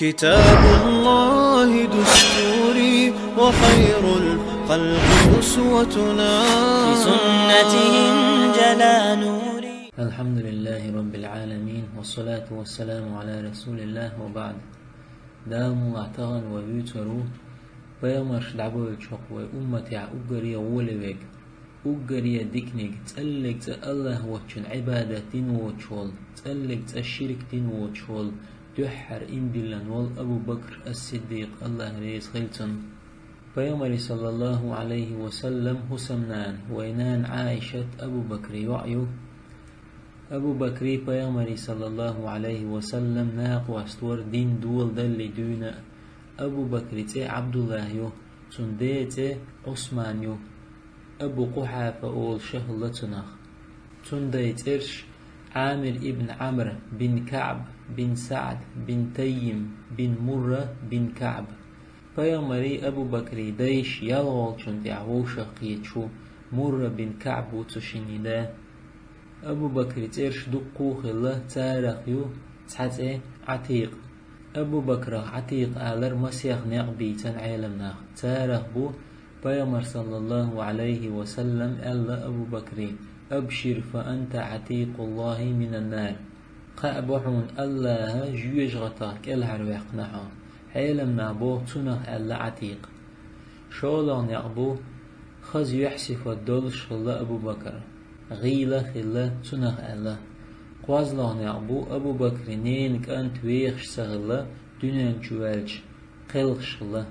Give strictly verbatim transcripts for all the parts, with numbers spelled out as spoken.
كتاب الله دستوري، وخير الخلق أسوتنا. بسنته انجلى نوري. الحمد لله رب العالمين، والصلاة والسلام على رسول الله، وبعد. Дала мукъ лахь, тахана вай вуьйцур ву пайхамарш дӀабевллачохь вай умматехь уггаре а гӀоле верг, уггаре а диканиг, цӀаллиг цӀа АллахӀ воцчун Ӏибадат дина воцуш волу, цӀаллиг цӀа ширк дина воцуш волу, дуьххьара иман диллина волу Абу Бакр ас-Сиддикъ, АллахӀ реза хуьлда цунна. Пайхамаран, саллаллаху Ӏалайхи ва саллам, хӀусамнана, вай нана Ӏаишат Абу Бакран йоӀ ю. Абу Бакри пайхамаран, саллаллаху Ӏалайхи ва саллам, накъост вара дин доладаллалц дуьйна а. Абу Бакран цӀе ӀабдуллахӀ ю, цуьнан ден цӀе Ӏусман ю. Абу Къухьафа олуш а хилла цунах. Цуьнан дайн цӀераш: Ӏамир ибн Ӏамр бин КаӀб бин СаӀд бин Таййим бин Мурра бин КаӀб. Пайхамаран, Абу Бакран дайша ялхолгӀачунна тӀехь вовшах кхеташ ву, Мурра бин КаӀб ву цу шиннан да. Абу Бакран цӀераш дуккха а хилла, царах ю цхьа цӀе Ӏатикъ. Абу Бакрах Ӏатикъ алар масех некъ бийцина Ӏеламнаха. Царах бу: пайхамара, саллаллаху Ӏалайхи ва саллам, аьлла Абу Бакре: «Абшир, фа анта Ӏатикъуллахи минан нар». Кхаъ бу хьуна, АллахӀа жоьжахатах кӀелхьарваьккхина хьо. Ӏеламнаха боху цунах аьлла Ӏатикъ. ШолгӀа некъ бу, хаза юьхь-сифат долуш хилла Абу Бакр, гӀийла а хилла цунах аьлла. КхозлагӀа некъ бу, Абу Бакран ненан кӀант вехаш ца хилла, дуьнен чу ваьлча кхелхаш хилла.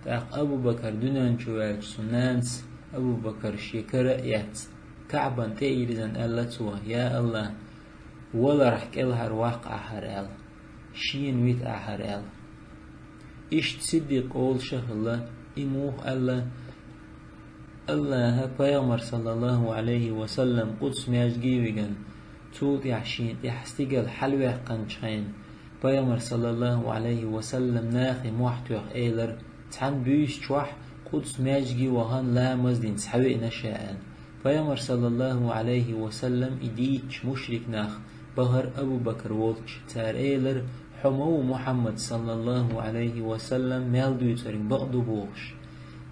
ТӀаккха Абу Бакр дуьнен чу ваьлча, цуьнан нанас Абу Бакр шен кара а эцна, КаӀбан тӀе а йирзина аьлла цо: «Я АллахӀ, валарх кӀелхьарваккха ахь хӀара», – аьлла. «Шена вита ахь хӀара», – аьлла. Иштта Сиддикъ олуш а хилла, и муха аьлла: АллахӀа пайхамар, саллаллаху Ӏалайхи ва саллам, Къудс маьждиге а вигина, цул тӀаьхьа шена тӀехь стигала хьалаваьккхинчу хенахь, пайхамар, саллаллаху Ӏалайхи ва саллам, нахе мохь тоьхна элира: «Цхьана буьйса чохь Къудс маьждиге вахана, ламаз дина схьавеана ша», – аьлла. Пайхамар, саллаллаху Ӏалайхи ва саллам, и дийцча, мушрик нах бахара Абу Бакр волчу. Цара элира: «Хьо ма ву Мухьаммад, саллаллаху Ӏалайхи ва саллам, мел дуьйцург бакъ ду бохуш?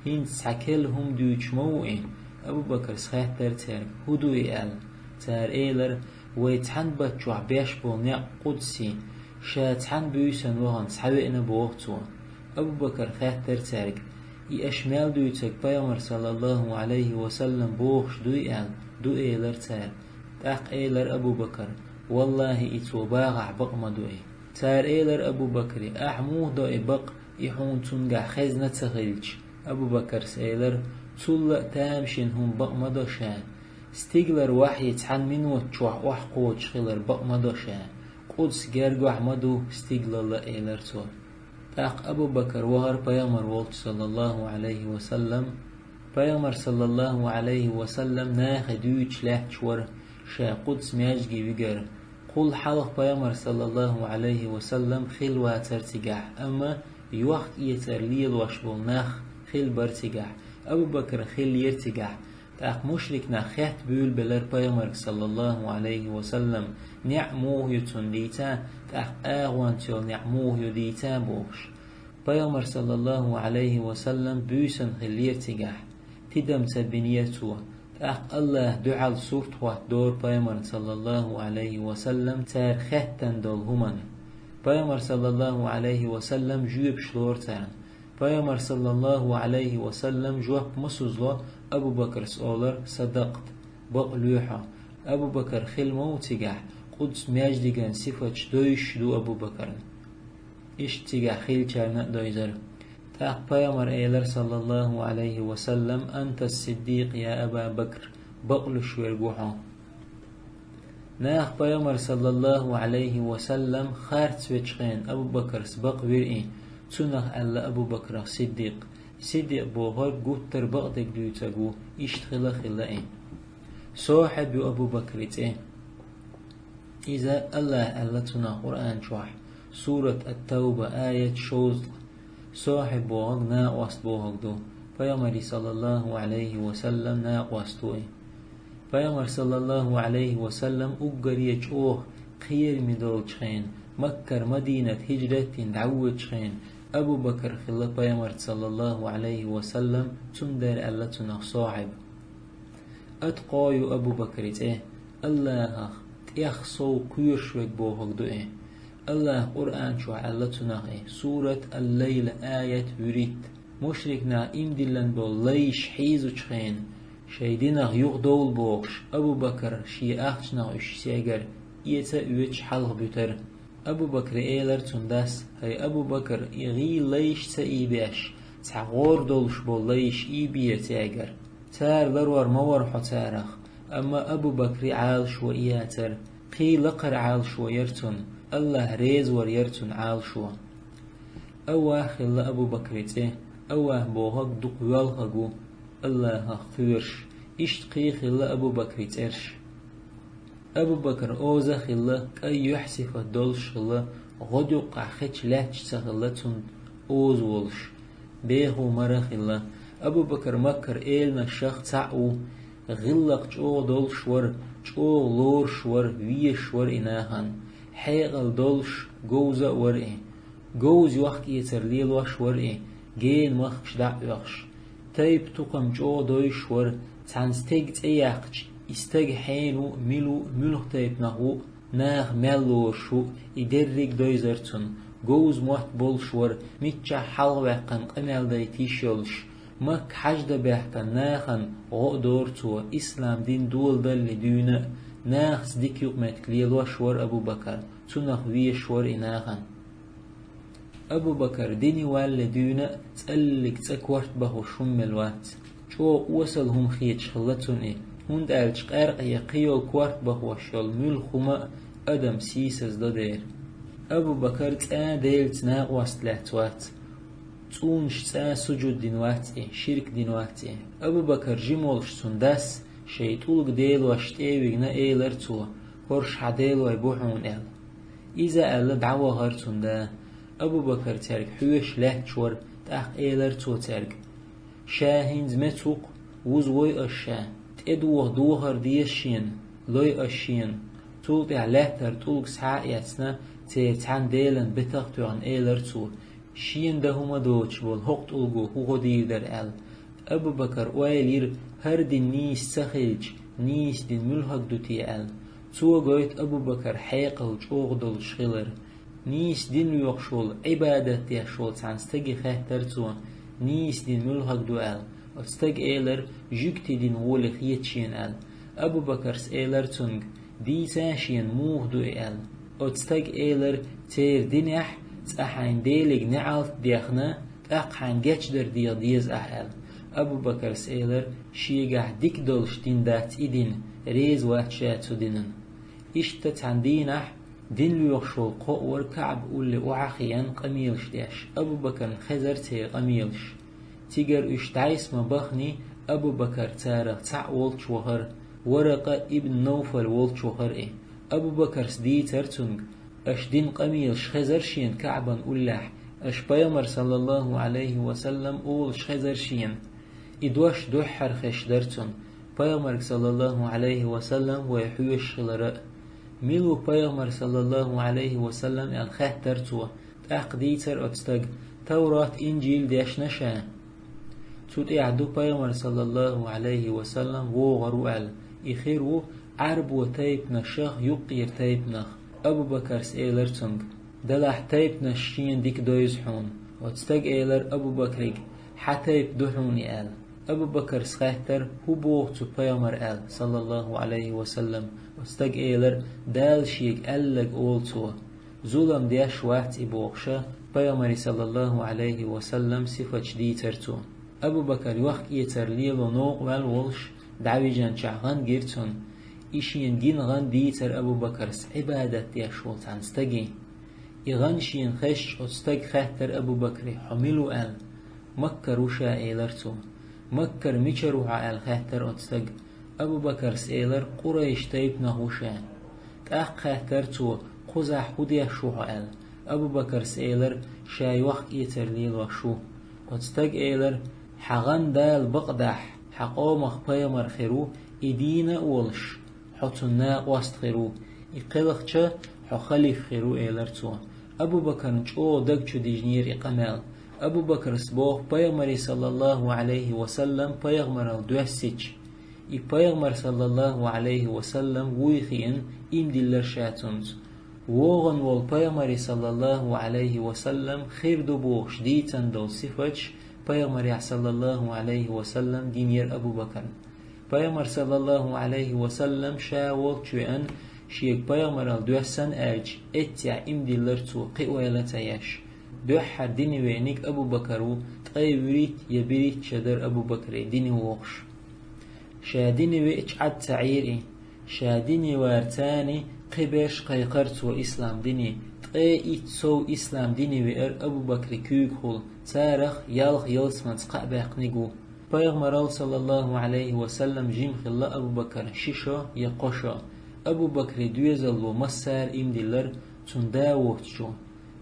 ХӀинца цхьа керла хӀума дуьйцуш ма ву и?» Абу Бакрас хаьттира цаьрга: «ХӀун ду и?» – аьлла. Цара элира: «Вай цхьана баттахь беш болу некъ Къудс ю, ша цхьана буьйсанна вахана схьавеана», – боху цо. Абу Бакр хаьттира цаьрга: «И аша мел дуьйцург пайхамар, саллаллаху Ӏалайхи ва саллам, бохуш дуй?» – аьлла. «Ду», – элира цара. ТӀаккха элира Абу Бакр: «ВаллахӀи, и цо бахахь бакъ ма ду и». Цара элира Абу Бакре: «Ахь муха до и бакъ, и хьуна цуьнгахь хезна ца хилча?» Абу Бакрас элира: «Цул а тамашийна хӀума бакъ ма до ша. Стигалара вахьйи цхьана минот чохь охьакхочуш хилар бакъ ма до ша. Къудс гергахь ма ду стигалалла», – элира цо. ТӀаккха Абу Бакр вахара пайхамар волчу, саллаллаху Ӏалайхи ва саллам. Пайхамар, саллаллаху Ӏалайхи ва саллам, нахе дуьйцуш лаьтташ вара, ша Къудс маьждиге вигар. Кхул хьалха пайхамар, саллаллаху Ӏалайхи ва саллам, хилла вацара цигахь, амма йохк-эцар лелош болу нах хилла бара цигахь, Абу Бакр хиллера цигахь. ТӀаккха мушрик нах хетта буьйлабелира пайхамарга, саллаллаху Ӏалайхи ва саллам, неӀ муха ю цунна дийца, тӀаккха агӀонца йолу неӀ муха ю дийца бохуш. Пайхамар, саллаллаху Ӏалайхи ва саллам, буьйсанна хиллера цигахь, тидам ца бинера цо. ТӀаккха АллахӀа дуьхьал сурт хӀоттадора пайхамарна, саллаллаху Ӏалайхи ва саллам, цара хеттана долу хӀуманна. Пайхамар, саллаллаху Ӏалайхи ва саллам, жоьпаш лора царна. Пайхамар, саллаллаху Ӏалайхи ва саллам, жоп ма сузало, Абу Бакрас олура: «Садакъта, бакъ лоь хьо». Абу Бакр хилла ма ву цигахь, Къудс маьждиган сифаташ девзаш ду Абу Бакрна. Иштта цигахь хиллачарна а девзара. ТӀаккха пайхамар элира, саллаллаху Ӏалайхи ва саллам: «Анта ас-Сиддикъ, я Аба Бакр, бакълуьйш верг ву хьо». Наха пайхамар, саллаллаху Ӏалайхи ва саллам, харц вечу хенахь Абу Бакрас бакъвира и, цунах аьлла Абу Бакрах Сиддикъ. Сиддикъ бохург гуттар а бакъдерг дуьйцург ву, иштта хилла а хилла и. Сохьиб ю Абу Бакри цӀе. Иза АллахӀа аьлла цунах Къуръан чохь, сурат Ат-Тавба, аят шовзткъа. Сохьиб бохург накъост бохург ду, пайхамаран, саллаллаху Ӏалайхи ва саллам, накъост ву и. Пайхамар, саллаллаху Ӏалайхи ва саллам, уггаре чӀогӀа кхераме долчу хенахь, Маккара Мадинат хӀижрат дина дӀавоьдучу хенахь Абу Бакр хилла Пайхамарца, саллаллаху Ӏалайхи ва саллам, цундела аьлла цунах сохьиб. Аткъо ю Абу Бакри цӀе, Аллахах тӀех сов кхоьруш верг бохург ду и. Аллаха Къуръан чохь аьлла цунах и, сурат Ал-Лайл, аят вуьрхӀитт: мушрик нах ийман диллина болу лайш хьийзучу хенахь, шайн динах юхадовла бохуш, Абу Бакр шен ахчанах уьш цаьргара эца а оьцуш хьалха буьтура. Абу Бакре элира цуьнан дас: «ХӀай Абу Бакр, и гӀийла лайш ца ийбеш, цхьа гӀора долуш болу лайш ийбе цаьргара. Цара ларор ма вара хьо царах». Амма Абу Бакри Ӏалашо яцара. Кхин лакхара Ӏалашо яра цуьнан, Аллах реза вар яра цуьнан Ӏалашо. Аввах хилла Абу Бакри цӀе, Аввах бохург дукха воьлхург ву, Аллахах кхоьруш. Иштта кхин хилла Абу Бакри цӀераш. Абу Бакр оза а хилла, кӀайн юьхь-сифат долуш хилла, гӀодаюккъехь хечу лаьтташ ца хилла цуьнан оза волуш. Беху мара а хилла. Абу Бакр Маккара эланашах цхьаъ ву, гӀиллакх чӀогӀа долуш вара, чӀогӀа лоруш вара, везаш вара и нахана. Хьекъал долуш, говза а вара и. Говза йохк-эцар лелош вара и, гена махкаш дӀа а оьхуш. Тайп-тукхам чӀогӀа дойуш вара, цхьана стеган цӀе яьккхича, и стаг хьенан ву, мила ву, муьлха тайпанах ву, наха мел лоруш ву, и дерриг а дойзара цунна. Говза мотт болуш вара, миччахь хьалхаваьккхина къамел дайта йиш йолуш. Макка хьаждан баьхкина нахана гӀо а дора цо, ислам дин доладалале дуьйна а, нахаца дика юкъаметтиг лелош вара Абу Бакр, цунах везаш вара и нахана. Абу Бакр дине валале дуьйна а цӀаллиг цӀа корта бахош хӀума мел вац. ЧӀогӀа осал хӀума хеташ хилла цунна и, хӀунда аьлча къаьркъа я кхин йолу корта бахош йолу муьлха хӀума а адам сийсаздо дера. Абу Бакр цкъа а Делаца накъост лаьцна вац. ЦӀунаш цкъа а сужуд дина вац и, ширк дина вац и. Абу Бакр жима волуш цуьнан дас шайн тӀулга делош тӀе а вигна, элира цо: «ХӀорш хьан делой бу хьуна», — аьлла. Иза аьлла, дӀавахара цуьнан да. Абу Бакр цаьрга хьоьжуш лаьтташ вара, тӀаккха элира цо цаьрга: «Ша хӀинца меца ву-кх, вузавой аш ша, тӀедоха дохар деза шена, лой аш шена». Цул тӀаьхьа лаьттара тӀулг схьа а эцна, церан цхьана делан бетах а тоьхна, элира цо: «Шена дан хӀума доцуш болу хӀокху тӀулго хӀун гӀо дийр дара», — аьлла. Абу Бакр ойла йира, хӀара дин нийса ца хилча, нийса дин муьлхарг ду те аьлла. Цо гойту Абу Бакр хьекъал чӀогӀа долуш хилар. Нийса дин лоьхуш волу, Ӏибадат деш волу цхьана стаге хаьттара цо: «Нийса дин муьлхарг ду?» — аьлла. Оцу стага элира: «Жуьгтийн дин гӀоле хета шена», — аьлла. Абу Бакрс элира цуьнга: «Дийца шена муха ду и», — аьлла. Оцу стага элира: «Церан динехь цкъа хьайн Деле неӀалт дехна, тӀаккха хьайна гечдар деха деза ахь», — аьлла. Абу Бакрс элира: «Шегахь дика долуш дин дац и дин, реза вац ша цу динан». Иштта цхьана дийнахь дин лоьхуш волу кхоъ вара КаӀба улле охьа а хиъна къамелаш деш, Абу Бакрна хезара церан къамелаш. Цигара уьш дӀасма бахний, Абу Бакр царах цхьаъ волчу вахара, Варакъа ибн Навфал волчу вахара и. Абу Бакрс дийцара цуьнга: «Аша дина къамелаш хезара шена КаӀбан уллехь, аша Пайхамар, саллаллаху Ӏалайхи ва саллам, олуш хезара шена». И дош дуьххьара хезаш дара цунна. Пайхамарга, саллаллаху Ӏалайхи ва саллам, вай хьоьжуш хилар а. «Мила ву Пайхамар, саллаллаху Ӏалайхи ва саллам?» — аьлла хаьттара цо. ТӀаккха дийцара оцу стага: «Таврот, Инжил дешна ша». Цу тӀехь ду Пайхамар, саллаллаху Ӏалайхи ва саллам, вогӀур ву аьлла. И хир ву Ӏарбо тайпанашах юккъера тайпанах. Абу Бакрс элира цуьнга: «Делахь тайпанаш шена дика дойзу хьуна». Оцу стага элира Абу Бакрига: «Хьан тайпа ду хьуна и?» — аьлла. Абу Бакрс хаьттара: «ХӀун боху цу Пайхамара?» — аьлла, саллаллаху Ӏалайхи ва саллам. Оцу стага элира: «Дала шега аьлларг олу цо». Зулам деш вац и бохуша, Пайхамаре, саллаллаху Ӏалайхи ва саллам, сифаташ дийцара цо. Абу Бакр йохк-эцар лело новкъа ваьлла волуш, дӀавижначохь гӀан гира цунна. И шена гина гӀан дийцара Абу Бакрс Ӏибадат деш волу цхьана стаге. И гӀан шена хезча, оцу стага хаьттара Абу Бакре: «Хьо мила ву?» — аьлла. «Маккара ву ша», — элира цо. «Маккара мичара ву хьо?» — аьлла хаьттара оцу стага. Абу Бакрс элира: «Къурайш тайпанах ву ша». ТӀаккха хаьттара цо: «Кхузахь хӀун деш ву хьо?» — аьлла. Абу Бакрс элира: «Ша йохк-эцар лелош ву». Оцу стага элира: «Хьан гӀан Дала бакъдахь, хьан къомах пайхамар хир ву, и дийна а волуш, хьо цунна накъост хир ву. И кхелхача, хьо халиф хир ву», — элар цо. Абу Бакарна чӀогӀа даг чу дижинера и къамаьл. Абу Бакарс боху, Пайхамаре, саллаллаху Ӏалайхи ва саллам, пайхамаралла доьссича, и пайхамар, саллаллаху Ӏалайхи ва саллам, вуй хиъна, ийман диллар ша цунца. ВогӀун волу Пайхамаре, саллаллаху Ӏалайхи ва саллам, хир ду бохуш дийцина долу сифаташ Пайхамарехь, саллаллаху Ӏалайхи ва саллам, гинера Абу Бакарна. Пайхамар, саллаллаху Ӏалайхи ва саллам, ша волчу веана, шега пайхамаралла доьссина аьлча, эццехь ийман диллар цо, кхин ойла а ца еш. Дуьххьара дине веаниг Абу Бакар ву, ткъе вуьрхӀитта я берхӀитта шо дара Абу Бакаре дине вогӀуш. Ша дине веача Ӏад ца Ӏийра и. Ша дине варца кхин берш кхайкхара цо ислам дине. Ткъе итт сов ислам дине веара Абу Бакаре куьйгахула, царах ялх-ялсаманца кхаъ баьккхиниг ву. Пайхамаралла, саллаллаху Ӏалайхи ва саллам, жима хилла Абу Бакарна ши шо я кхо шо. Абу Бакаре доьзалло массара ийман диллар, цуьнан да воцучу,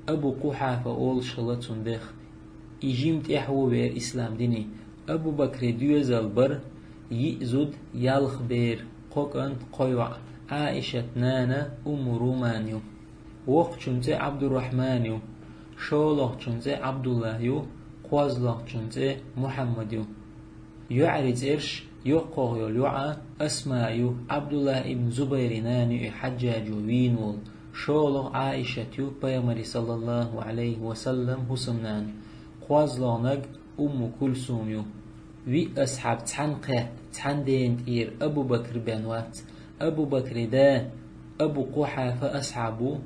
Абу Къухьафа олуш хилла цуьнан дех. И жима тӀаьхьо веара ислам дине. Абу Бакаре доьзал бара йиъ зуда, ялх бер, кхо кӀант, кхо йоӀ. Ӏаишат нана Умму Руман ю. Воккхачун цӀе Ӏабдуррахьман ю. ШолгӀачун цӀе Ӏабдулла ю. КхозлагӀчун цӀе Мухьаммад ю. ЙоӀарий цӀераш: йоккхагӀа йолу йоӀа Асма ю, Ӏабдулла ибн Зубайрин нана ю и, Хьаджжаджо вийна волу. ШолгӀа Ӏаишат ю, Пайхамаре, саллаллаху Ӏалайхи ва саллам, хӀусамнана. КхозлагӀниг Умму Кульсум ю. Виъ асхьаб цхьаьна кхетта, цхьана дена тӀера Абу Бакар бен вац. Абу Бакаре да Абу Къухьафа асхьаб ву,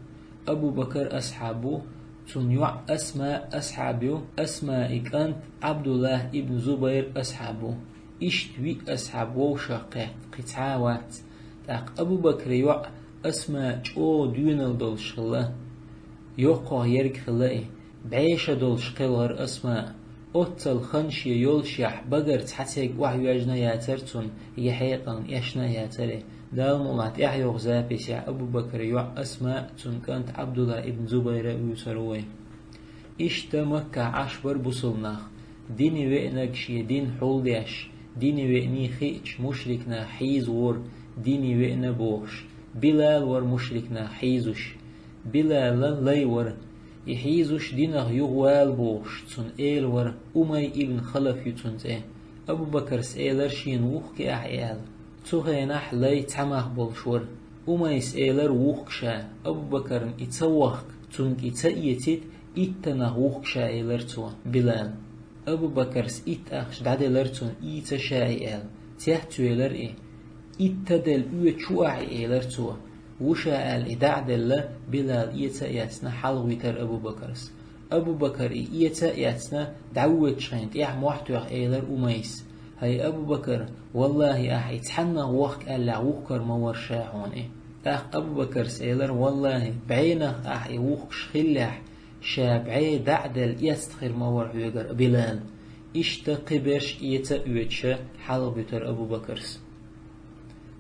Абу Бакар асхьаб ву, цуьнан йоӀ Асма асхьаб ю, Асмаин кӀант Ӏабдулла ибн Зубайр асхьаб ву. Иштта виъ асхьаб вовшах кхетта, кхин цхьа а вац. ТӀаккха Абу Бакаре йоӀ Асма чӀогӀа доьналла долуш хилла. ЙоккхагӀа ерг хилла и. БӀе шо долуш кхелхара Асма. Оццул хан шен йолушехь, багара цхьа церг охьайоьжна яцара цунна, я хьекъална эшна а яцара. Дала мукъалахь, тӀаьхьа йогӀу записехь Абу Бакаре йоӀ Асма а, цуьнан кӀант Ӏабдулла ибн Зубайр а вуьйцур ву вай. Иштта Маккахь Ӏаш бара бусалба нах. Дине веанарг шен дин хьулдеш, дине веаний хиъча, мушрик нах хьийзавора, дине веана бохуш. Билал вара мушрик нах хьийзош. Билалан лай вара. И хьийзош динах юхавала бохуш, цуьнан эла вара, Умай ибн Халаф ю цуьнан цӀе. Абу Бакарс элира шена: «Вухке ахь и», — аьлла. Цу хенахь лай цхьа мах болуш вара. Умайс элира: «Вухка ша». Абу Бакарна и ца вахка, цуьнга и ца эцийта, иттаннах: «Вухка ша», — элира цо, Билал. Абу Бакарс итт ахча дӀаделира цунна, ийца ша и аьлла. Цецвелира и. «Итт а делла, оьцуш ву ахь и», — элира цо. «Ву ша», — аьлла, и дӀа а делла, Билал эца а эцна, хьалхавитира Абу Бакарс. Абу Бакар и эца а эцна, дӀавоьдучу хенахь тӀехь мохь тоьхна элира Умайс: «ХӀай Абу Бакар, валлахӀи, ахь и цхьаннах вахка аьллехь, вухкур ма вара ша хьуна и». ТӀаккха Абу Бакарс элира: «Валлахьи, бӀеннах ахь и вухкуш хиллехь, ша бӀе дӀа а делла, эцна хир ма вара хьоьгара Билал». Иштта кхин берш эца а оьцуш, хьалхабуьтура Абу Бакарс.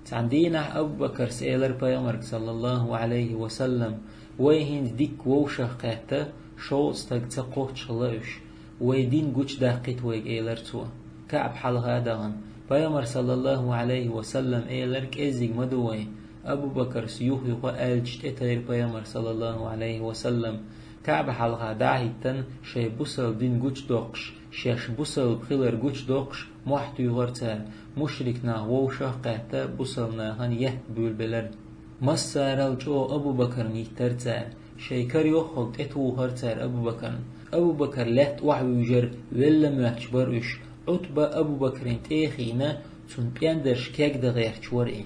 Цхьана дийнахь Абу Бакарс элира пайхамарга, саллаллаху Ӏалайхи ва саллам: «Вай хӀинца дикка вовшах кхетта, шовзткъа стаг ца кхоччуш хилла уьш. Вай дин гучудаккхийта вайга», — элира цо. КаӀба хьалха а дахана. Пайхамар, саллаллаху Ӏалайхи ва саллам, элира: «КӀеззиг ма ду вай». Абу Бакарс юх-юха аьлча тӀетайра пайхамар, саллаллаху Ӏалайхи ва саллам. КаӀба хьалха дӀа а хӀиттина, шайн бусалба дин гучудоккхуш, шаьш бусалба хилар гучудоккхуш, мохь туьйхира цара, мушрик нах вовшах а кхетта, бусалба нахана етта буьйлабелира. Массарал чӀогӀа Абу Бакарна йиттира цара. Шайн кара йоххалг тӀетухура цара Абу Бакарна. Абу Бакар лаьтта охьавуьйжира, велла моьттуш бара уьш. Ӏутба Абу Бакарна тӀе а хиъна, цуьнан пӀендарш кегдан гӀерташ вара и.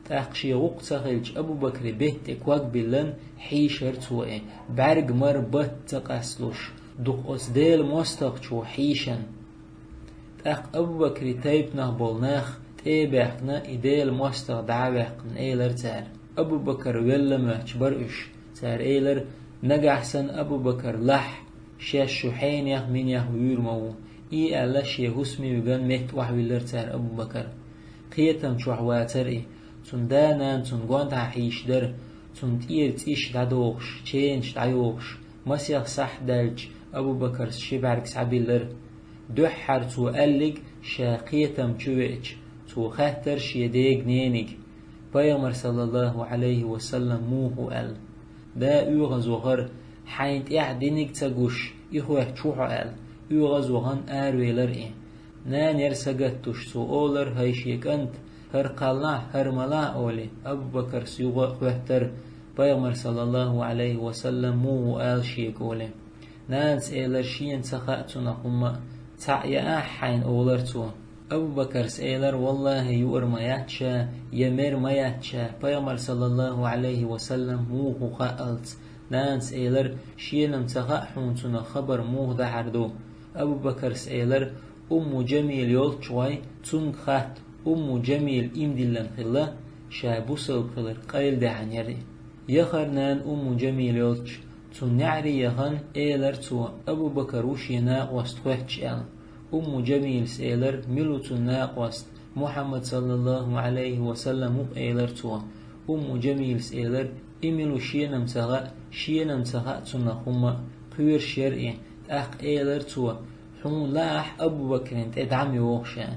ТӀаккха шен гӀуллакх ца хилча, Абу Бакаран бетта тӀе ког биллина, хьийшара цо и, бӀаьрг мара батта ца къасталуш, дукха оцу Делан мостагӀчо хьийшина. ТӀаккха Абу Бакаран тайпанах болу нах тӀе а баьхкина, и Делан мостагӀа дӀа а ваьккхина, элира цара. Абу Бакар велла моьттуш бара уьш. Цара элира: «Нагахь санна Абу Бакар лахь, шаьш шу хьенех, минех вуьйр ма ву». И аьлла, шен хӀусаме вигна метта охьавиллира цара Абу Бакар. Кхетам чохь вацара и. Цуьнан да-нана цунна гонаха хьийзаш дара, цунна тӀера цӀиш дӀадохуш, ченаш дӀайохуш. Масех сахьт даьлча, Абу Бакарс ши бӀаьрг схьабиллира. Дуьххьара цо аьллиг ша кхетам чу веача, цо хаьттира шен дега-нениг: «Пайхамар, саллаллаху Ӏалайхи ва саллам, муха ву?» — аьлла. Да оьгӀаз вахар, хьайна тӀехь диниг ца гуш, и хоьттуш ву хьо аьлла, оьгӀаз вахана аравелар и. Нана яр сагатдеш, цо олар: «ХӀай шен кӀант, хӀара кхаллахь, хӀара малахь», олий, Абу-Бакарс юха а хоьттар, пайхамар, саллаллаху Ӏалайхи ва саллам, муха ву ала шега олий. Нанас элар: «Шена ца хаьа цунах хӀумма а, цхьаъ яахь хьайна», олар цо. Абу-Бакарс элар: «ВаллахӀи, юар ма яц ша, я мер ма яц ша, пайхамар, саллаллаху Ӏалайхи ва саллам, муха ву хаалц». Нанас элар: «Шена-м ца хаьа хьуна цунах хабар муха дахьар ду». Абу-Бакарс элар: «Умму Джамил йолччохь, цунга хатта, Умму Джамил ийман диллина хилла, ша бусалба хилар къайладаьхьна яр». Яхар нана Умму Джамил йолччу, цунна неӀаре яхана, элар цо: «Абу-Бакар ву шен накъост хоьттуш», аьлла. Умму Джамилас элар: «Мила ву цуьнан накъост? Мухьаммад, саллаллаху Ӏалайхи ва саллам, ву-кх», элар цо. Умму Джамилас элар: «И мила ву, шена-м ца хаьа, шена-м ца хаьа цунах хӀумма а», кхоьруш яр и. ТӀаккха элар цо: «Хьуна лаахь Абу-Бакрина тӀе дӀа ма йогӀу ша».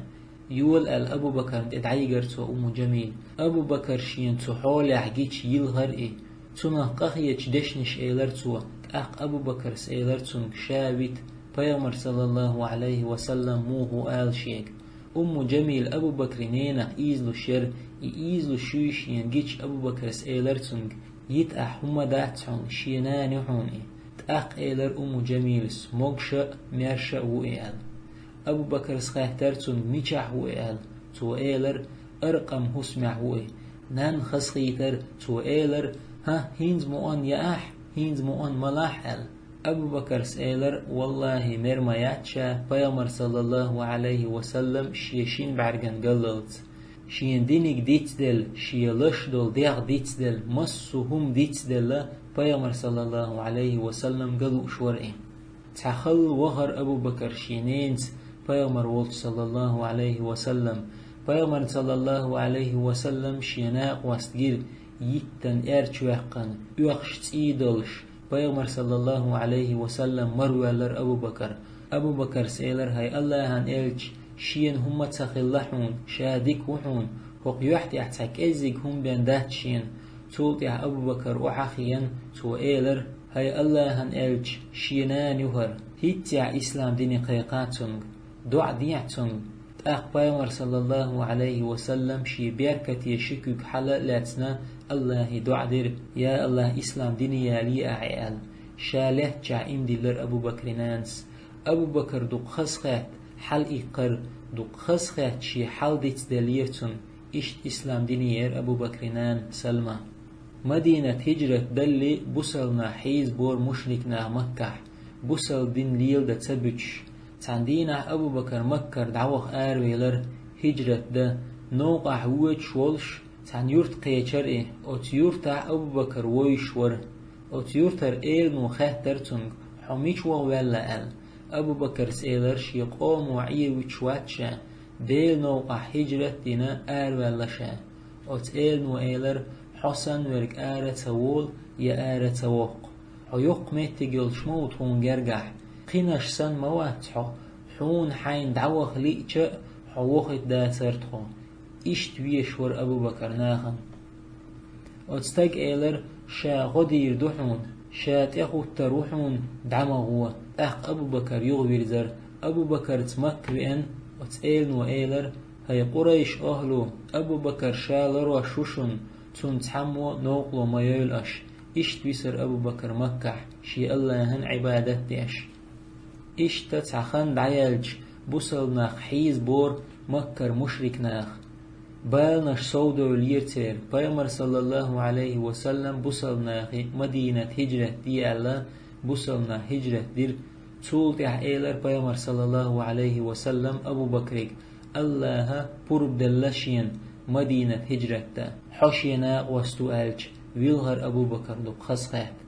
«Йола», аьлла, Абу-Бакарна тӀе дӀайигар цо Умму Джамил. Абу-Бакар шена цу хьолехь гича йилхар и. Цунах къахеташ дешнаш элар цо, тӀаккха Абу-Бакарс элар цунга ша вита, пайхамар, саллаллаху Ӏалайхи ва саллам, муха ву ала шега. Умму Джамил Абу-Бакрин ненах ийзалуш яр, и ийзалуш юй шена гича, Абу-Бакарс элар цунга: «Йита ахь, хӀумма дац хьуна, шен нана ю хьуна и». ТӀаккха элар Умму Джамилас: «Могуш а, маьрша а ву и», аьлла. Абу-Бакарс хаьттар цунга: «Мичахь ву и?» аьлла. Цо элар: «Аркъам хӀусамехь ву и». Нанна хазахийтар, цо элар: «ХӀа, хӀинца мукъана яахь, хӀинца мукъана малахь», аьлла. Абу-Бакарс элар: «ВаллахӀи, мер ма яц ша, пайхамар, саллаллаху Ӏалайхи ва саллам, шен шина бӀаьргана галлалц. Шена диниг дицделла, шен лаш долу дегӀ дицделла, массо а хӀума дицделла, пайхамар, саллаллаху Ӏалайхи ва саллам, ган лууш вара и». Цхьа хала вахара Абу-Бакар шен ненаца, пайхамар волчу, саллаллаху Ӏалайхи ва саллам. Пайхамарна, саллаллаху Ӏалайхи ва саллам, шен накъост гира, йиттан эрча ваьккхина, оьхуш цӀий долуш. Пайхамар, саллаллаху Ӏалайхи ва саллам, марвоьллар Абу-Бакар. Абу-Бакарс элар: «ХӀай АллахӀан элча, шена хӀумма а ца хилла хьуна, ша дика ву хьуна, хӀокху юьхь тӀехь цхьа кӀеззиг хӀума бен дац шена». Цул тӀаьхьа Абу-Бакар охьа а хиъна, цо элар: «ХӀай АллахӀан элча, шен нана ю хӀара. ХӀинццехь ислам дине кхайкхахьа цунга, доӀа дехьа цунга». ТӀаккха пайхамар, саллаллаху Ӏалайхи ва саллам, шен беркате ши куьг хьала а лаьцна, АллахӀе доӀа дира: «Я АллахӀ, ислам дине ялае ахь», аьлла. Ша лаьттачохь ийман диллира Абу-Бакрин нанас. Абу-Бакар дукха хазахетта, хьал иккхар, дукха хазахетта шен хьал дицделлера цунна. Иштта ислам дине яра Абу-Бакрин нана Салма. Мадинат хӀижрат далале, бусалба нах хьийзабора мушрик нах Маккахь, бусалба дин леладан ца буьтуш. Цхьана дийнахь Абу-Бакар Маккара дӀаваха аравелира хӀижрат дан. Новкъахь воьдуш волуш, цхьана юрта кхечира и. Оцу юртахь Абу-Бакар вовзуш вара. Оцу юртара элано хаьттира цуьнга: «Хьо мича ваха ваьлла?» аьлла. Абу-Бакарс элира: «Шен къомо Ӏийр вуьтуш вац ша, Делан новкъахь хӀижрат а дина, араваьлла ша». Оцу элано элира: «Хьо санна верг ара а ца волу, я ара а ца воккху. Хьо йоккха меттиг йолуш ма ву тхуна гергахь. Кхинаш санна ма вац хьо, хьуна хьайна дӀаваха лиъча а, хьо вохуьйту дацара тхо». Иштта везаш вара Абу-Бакар нахана. Оцу стага элира: «Ша гӀо дийр ду хьуна, ша тӀехӀуттур ву хьуна, дӀа ма гӀо». ТӀаккха Абу-Бакар юхавирзира. Абу-Бакарца Макка веана, оцу элано элира: «ХӀай Къурайш охӀлу, Абу-Бакар ша ларъеш ву шуна, цунна цхьаммо новкъарло ма йойла аша». Иштта висира Абу-Бакар Маккахь, шен АллахӀан Ӏибадат деш. Иштта цхьа хан дӀаяьлча, бусалба нах хьийзабора Маккара мушрик нах. Баланаш совдевллера церан. Пайхамар, саллаллаху Ӏалайхи ва саллам, бусалба нахе Мадинат хӀижрат де аьлла, бусалба нах хӀижрат дира. Цул тӀаьхьа элира Пайхамар, саллаллаху Ӏалайхи ва саллам, Абу-Бакрига: «АллахӀа пурба делла шена Мадинат хӀижрат дан. Хьо шен накъост ву», аьлча, вилхара Абу-Бакар дукха хазахетта.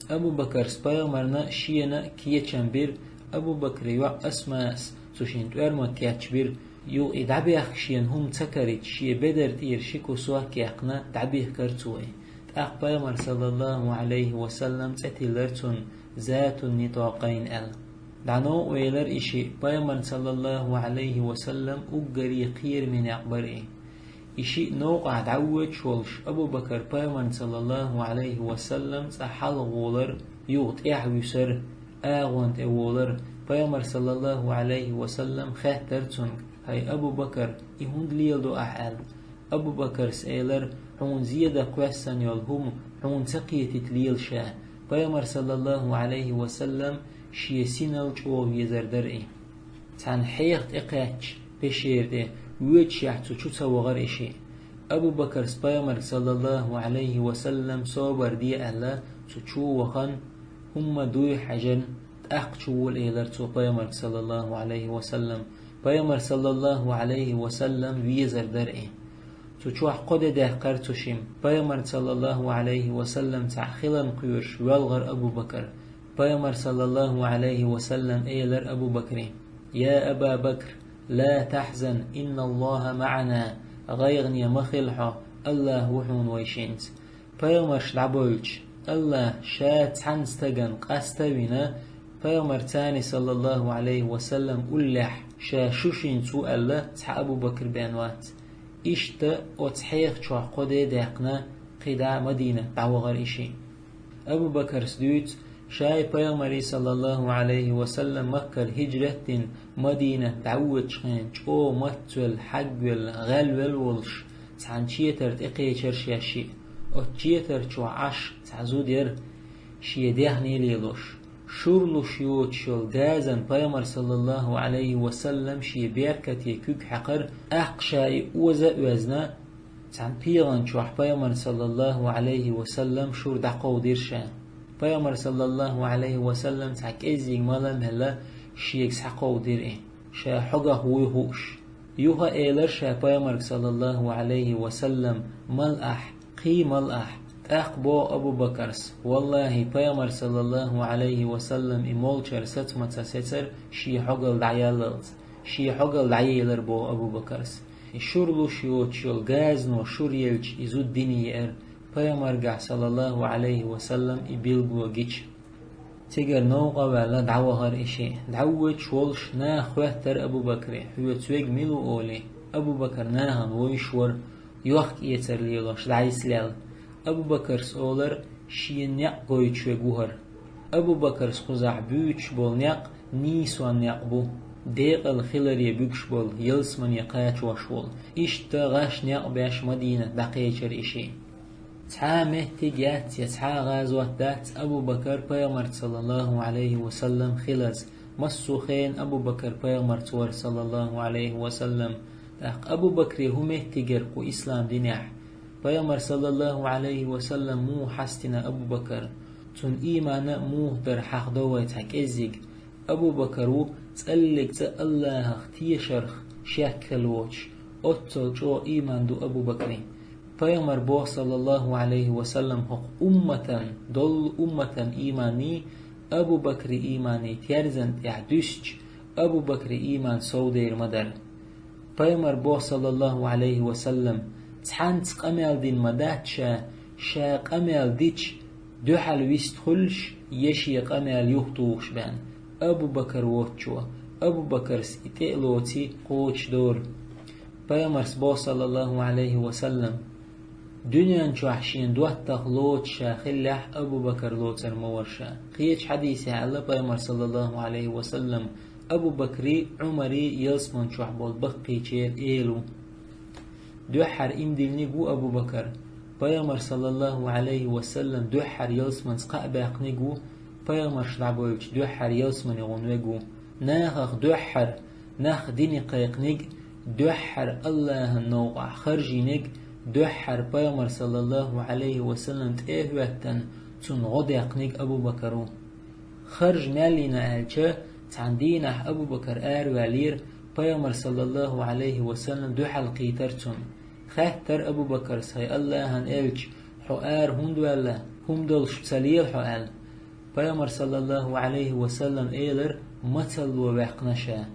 Абу-Бакарс Пайхамарна шена кечам бира, Абу-Бакран йоӀ Асмаас цу шина тӀоьрмаг кечбира. Юха и дӀабехка шена хӀума ца карийта, шен бедар тӀера ши кусок а кхаьчна, дӀабихкира цо и. ТӀаккха Пайхамар, саллаллаху Ӏалайхи ва саллам, цӀе тиллира цунна Затун-Нитакъайн аьлла. ДӀанойъавелира и шиъ, Пайхамарна, саллаллаху Ӏалайхи ва саллам, уггаре кхераме некъ бара и. И шиъ новкъахь дӀавоьдуш волуш Абу-Бакар пайхамарна, саллаллаху Ӏалайхи ва саллам, цкъа хьалха волар, юха тӀаьхьа вуьсар, агӀон тӀе волар. Пайхамар, саллаллаху Ӏалайхи ва саллам, хаьттар цуьнга: «ХӀай Абу-Бакар, и хӀунда леладо ахь?» – аьлла. Абу-Бакарс элар: «Хьуна зен дан кхоьссина йолу хӀума хьуна ца кхетийта лела ша». Пайхамар, саллаллаху Ӏалайхи ва саллам, шен синал чӀогӀа везар дара и. Цхьана хьеха тӀекхаьчча пещера тӀе, воьдушехь цу чу ца вахара и шиъ. Абу-Бакарс пайхамарга, саллаллаху Ӏалайхи ва саллам, собар де аьлла, цу чу вахана, хӀумма дуй хьаьжна, тӀаккха чу вола элар цо пайхамарга, саллаллаху Ӏалайхи ва саллам. Пайхамар, саллаллаху Ӏалайхи ва саллам, везар дара и. Цу чохь кхо де даьккхира цу шимма. Пайхамар, саллаллаху Ӏалайхи ва саллам, цхьаъ хиларна кхоьруш воьлхура Абу-Бакар. Пайхамар, саллаллаху Ӏалайхи ва саллам, элар Абу-Бакре: «Я Аба Бакр, ла тахьзан, инналлаха маӀана, гӀайгӀане ма хила хьо, АллахӀ ву хьуна вайшинца». Пайхамарш дӀабевлча, АллахӀа Ша цхьана стагана къаста а вина, пайхамарца, саллаллаху Ӏалайхи ва саллам, уллехь, Ша шу шинца ву аьлла, цхьа Абу-Бакр бен вац. Иштта оцу хьеха чохь кхо де даьккхина, кхидӀа Мадинат дӀавахара и шиъ. Абу-Бакарс дуьйцу, ша и пайхамаре, саллаллаху Ӏалайхи ва саллам, Маккара хӀиджрат а дина, Мадинат дӀавоьдучу хенахь чӀогӀа мацвелла, хьагвелла, гӀелвелла волуш, цхьана четар тӀекхечара шаьш шиъ. Оцу четар чохь Ӏаш цхьа зуда яра, шен дехне лелош. Шура луш йоцуш йолу газана пайхамар, саллаллаху Ӏалайхи ва саллам, шен беркате куьг хьаькхира, тӀаккха ша и оза а оьзна, цхьана пегӀан чохь пайхамарна, саллаллаху Ӏалайхи ва саллам, шура дӀакховдийра ша. Пайхамар, саллаллаху Ӏалайхи ва саллам, цхьа кӀеззиг мала а мелла, шега схьакховдийра и, ша хьогах вуй хууш. Юха а элира ша пайхамарга, саллаллаху Ӏалайхи ва саллам: «Мала ахь, кхин мала ахь». ТӀаккха боху Абу-Бакарс: «ВаллахӀи, пайхамар, саллаллаху Ӏалайхи ва саллам, и молчара саца ма ца сецара, шен хьогалла дӀаяллалц, шен хьогалла дӀаелира», – боху Абу-Бакарс. И шура луш йоцуш йолу газано шура елча, и зуда дине еара, пайхамаргахь, саллаллаху Ӏалайхи ва саллам, и билгало гича. Цигара новкъа а ваьлла, дӀавахара и шиъ. ДӀавоьдуш волуш, наха хоьттара Абу-Бакре: «Хьоьца верг мила ву?» – олий. Абу-Бакар нахана вовзаш вара, йохк-эцар лелош дӀасалелла. Абу-Бакарс олара: «Шена некъ гойтуш верг ву хӀара». Абу-Бакарс кхузахь буьйцуш болу некъ нийсонан некъ бу, декъала хиларе буьгуш болу, ялсамане кхачош волу. Иштта гӀаш некъ беш Мадинат дӀакхечара и шиъ. Цхьа а меттиг яц я цхьа а гӀазот дац Абу-Бакар пайхамарца, саллаллаху Ӏалайхи ва саллам, хилаза. Массо а хенахь Абу-Бакар пайхамарца вара, саллаллаху Ӏалайхи ва саллам. ТӀаккха Абу-Бакре хӀун меттиг яра кху ислам динехь? Пайхамар, саллаллаху Ӏалайхи ва саллам, муха хьастина Абу-Бакар? Цуьнан ийман а муха дара хьахадо вай цхьа кӀеззиг. Абу-Бакар ву цӀаллиг цӀа АллахӀах тешарх шек хилла воцуш, оццул чӀогӀа ийман ду Абу-Бакре. Пайхамар боху, саллаллаху Ӏалайхи ва саллам, хӀокху умматан, доллу умматан ийманний, Абу-Бакре ийманний терзан тӀехь дуьстича, Абу-Бакре ийман совдер ма дара. Пайхамар боху, саллаллаху Ӏалайхи ва саллам: «Цхьаьнца къамел дина ма дац ша, ша къамел дича, дуьхьал вист хуьлуш, я шен къамел юхатухуш бен». Абу-Бакар воцучо, Абу-Бакарс и тӀе а лоций, кхочушдора. Пайхамарс боху, саллаллаху Ӏалайхи ва саллам: «Дуьнен чохь шен доттагӀа лоцуш ша хиллехь, Абу-Бакар лоцур ма вара ша». Кхечу хьадисехь аьлла пайхамар, саллаллаху Ӏалайхи ва саллам: «Абу-Бакри Ӏумари ялсаман чохь болу баккхийчеран эла ву». Дуьххьара ийман диллинарг ву Абу-Бакар. Пайхамар, саллаллаху Ӏалайхи ва саллам, дуьххьара ялсаманца кхаъ баьккхинарг ву. Пайхамарш дӀабевлча дуьххьара ялсамане гӀур верг ву. Нахах дуьххьара нах дине кхайкхинарг, дуьххьара АллахӀан новкъахь харжийнарг, дуьххьара пайхамар, саллаллаху Ӏалайхи ва саллам, тӀе а хӀоьттина, цунна гӀо даьккхинарг Абу-Бакар ву. Харж мел йина аьлча, цхьана дийнахь Абу-Бакар араваьллера, пайхамар, саллаллаху Ӏалайхи ва саллам, дуьхьал кхийтира цунна. Хаьттира Абу-Бакарс: «ХӀай АллахӀан элча, хьо ара хӀунда ваьлла? ХӀума долуш ца лела хьо?» – аьлла. Пайхамар, саллаллаху Ӏалайхи ва саллам, элира: «Мацалло ваьккхина ша».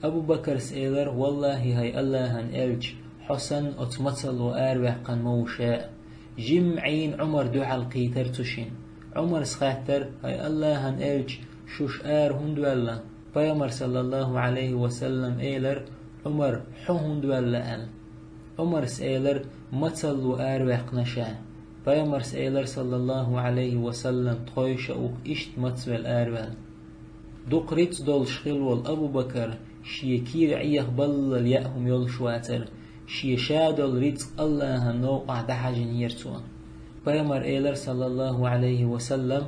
Абу-Бакарс элира: «ВаллахӀи, хӀай АллахӀан элча, хьо санна оцу мацалло араваьккхина ма ву ша а». Жимма Ӏийна Ӏумар дуьхьал кхийтира цу шинна. Ӏумарс хаьттира: «ХӀай АллахӀан элча, шуьш ара хӀунда ваьлла?» Пайхамар, саллаллаху Ӏалайхи ва саллам, элира: «Ӏумар, хьо хӀунда ваьлла?» – аьлла. Ӏумарс элар: «Мацалла ву араваьккхина ша». Пайхамарс элар, саллаллаху Ӏалайхи ва саллам: «Тхойша ву-кх иштта мацвелла араваьлла». Дукха рицкъ долуш хилла волу Абу-Бакар шен кийра Ӏеха баллал яа хӀума йолуш вацара, шен ша долу рицкъ Аллахьан новкъахь дӀахьажийнера цо. Пайхамар элар, саллаллаху Ӏалайхи ва саллам: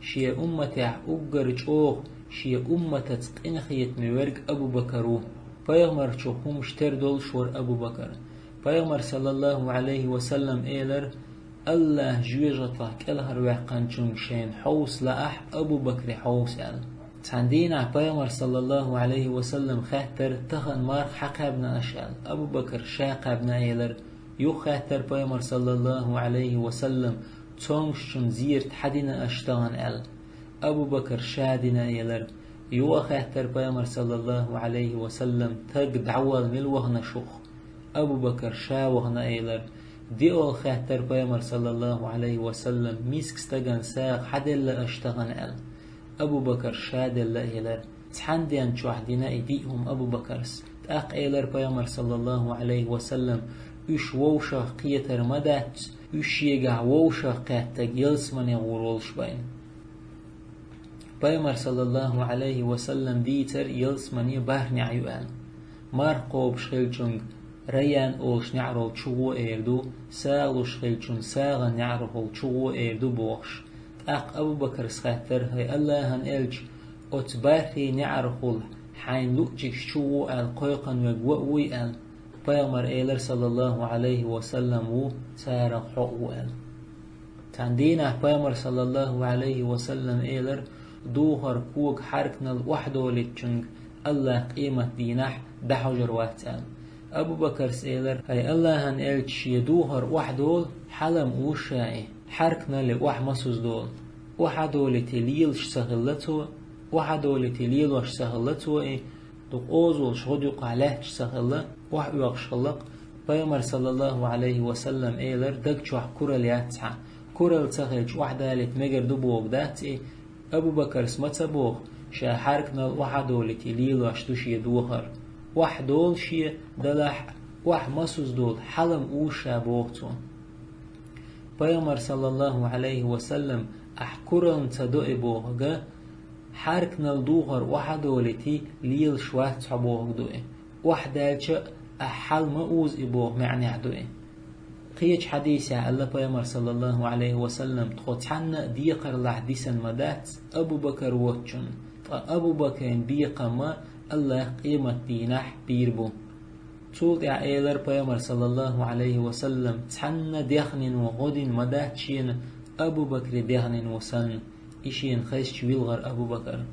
«Шен умматехь уггар чӀогӀа шен умматаца къинхетаме верг Абу-Бакар ву». Пайхамарчух хӀумаш тера долуш вара Абу-Бакар. Пайхамар, саллаллаху Ӏалайхи ва саллам, элар: «Аллахь жоьжахатех кӀелхьарваьккхинчуьнга шайна хьовса лаахь, Абу-Бакре хьовса», – аьлла. Цхьана дийнахь Пайхамар, саллаллаху Ӏалайхи ва саллам, хаьттара: «Тахана марха хьан кхаьбна аша?» – аьлла. Абу-Бакар: «Ша кхаьбна», – элар. Юха хаьттара Пайхамар, саллаллаху Ӏалайхи ва саллам: «Цомгушчун зерат хьан дина аша тахана?» – аьлла. Абу-Бакар: «Ша дина», – элар. Юха хаьттара Пайхамар, саллаллаху Ӏалайхи ва саллам: «Таг дӀавала мила вахана шух?» Абу-Бакар: «Ша вахана», – элар. ДиъолгӀа хаьттара Пайхамар, саллаллаху Ӏалайхи ва саллам: «Миска стагана сагӀа хьан делла аша тахана?» – аьлла. Абу-Бакар: «Ша делла», – элар. Цхьана ден чохь дина и диъ хӀума Абу-Бакарс. ТӀаккха элар Пайхамар, саллаллаху Ӏалайхи ва саллам: «Уьш вовшах кхетар ма дац, уьш шегахь вовшах кхеттарг ялсамане гӀур волуш байна». Пайхамар, саллаллаху Ӏалайхи ва саллам, дийцар ялсамане бархӀ неӀ ю аьлла. Марха кхобуш хиллачуьнга Райян олуш неӀархула чугӀо эр ду, сагӀа луш хиллачунна сагӀан неӀархула чугӀо эр ду бохуш. ТӀаккха Абу-Бакарс хаьттара: «ХӀай Аллахьан элча, оцу бархӀе неӀархула хьайна луъчуьнга чугӀо аьлла кхойкхуш верг ван а вуй?» – аьлла. Пайхамар элар, саллаллаху Ӏалайхи ва саллам: «Ву, царах хьо а ву», – аьлла. Цхьана дийнахь Пайхамар, саллаллаху Ӏалайхи ва саллам, элар: «Духар кога хьаркнал охьадолуьйтучуьнга Аллахь къематдийнахь дӀахьожур вац», – аьлла. Абу-Бакарс элар: «ХӀай Аллахьан элча, шен духар охьадолу, хьала ма уьйш ша и, хьаркнале охьа ма сузадолу». Охьадолуьйтий лелаш ца хилла цо, охьадолуьйтий лелош ца хилла цо и, дукха озалуш гӀодаюкъахь лаьтташ ца хилла, охьаоьхуш хилла-кх. Пайхамар, саллаллаху Ӏалайхи ва саллам, элар: «Даг чохь куралла яц хьан, куралла ца хилча охьадалийта мегар ду бохург дац и». Абу-Бакарс ма ца боху, ша хьаркнал охьадолуьйтий лелош ду шен духар. Охьадолу шен, делахь а, охьа ма сузадолу, хьала ма уьйш ша боху цо. Пайхамар, саллаллаху Ӏалайхи ва саллам: «Ахь кураллина ца до и», – бохург, хьаркнал духар охьадолуьйтий лелаш вац хьо бохург ду и. Охьадаьлча а, ахь хьала ма уза и боху маьӀнехь ду и. Кхечу хьадисехь аьлла Пайхамар, саллаллаху Ӏалайхи ва саллам: «Тхо цхьанна а декхарлахь дисина ма дац Абу-Бакар воцчунна, ткъа Абу-Бакрин бекхам Аллахь къематдийнахь бийр бу». Цул тӀаьхьа элар Пайхамар, саллаллаху Ӏалайхи ва саллам: «Цхьанна дехнин ву гӀо дина ма дац шена, Абу-Бакри дехнин ву санна». И шена хезча вилхара Абу-Бакар.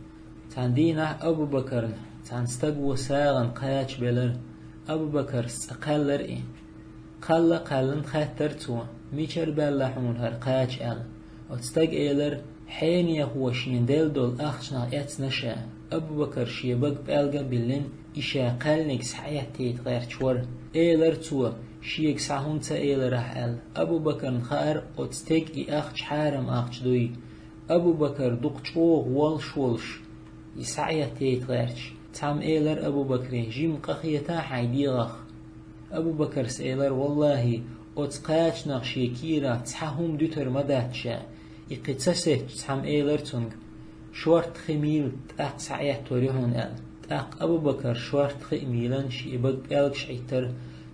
Цхьана дийнахь Абу-Бакарна цхьана стага сагӀина кхача белара. Абу-Бакарс цкъа кхаьллара и. Кхалла а кхаьллина хаьттара цо: «Мичара баьлла хьуна хӀара кхача?» – аьлла. Оцу стага элара: «Хьенехо шена делла долу ахчанах эцна ша». Абу-Бакар шен бага пӀелг а биллина, и ша кхаьллиниг схьаэттийта гӀерташ вара. Элара цо: «Шега схьа хӀунда ца элира ахь?» – аьлла. Абу-Бакарна хаьара оцу стеган и ахча хьарам ахча дуй. Абу-Бакар дукха чӀогӀа воллуш волуш, и схьаэттийта гӀерташ. Цхьамма элара Абу-Бакре: «Жимма къахета хьайн дегӀах». Абу-Бакарс элара: «Валлахи, оцу кхачанах шен кийрахь цхьа хӀума дуьтур ма дац ша». И кхин ца сецча, цхьамма элара цуьнга: «Шорта хи мийла, тӀаккха схьаэттор ю хьуна», – аьлла. ТӀаккха Абу-Бакар шорта хи а мийлина, шен бага пӀелгаш Ӏиттара.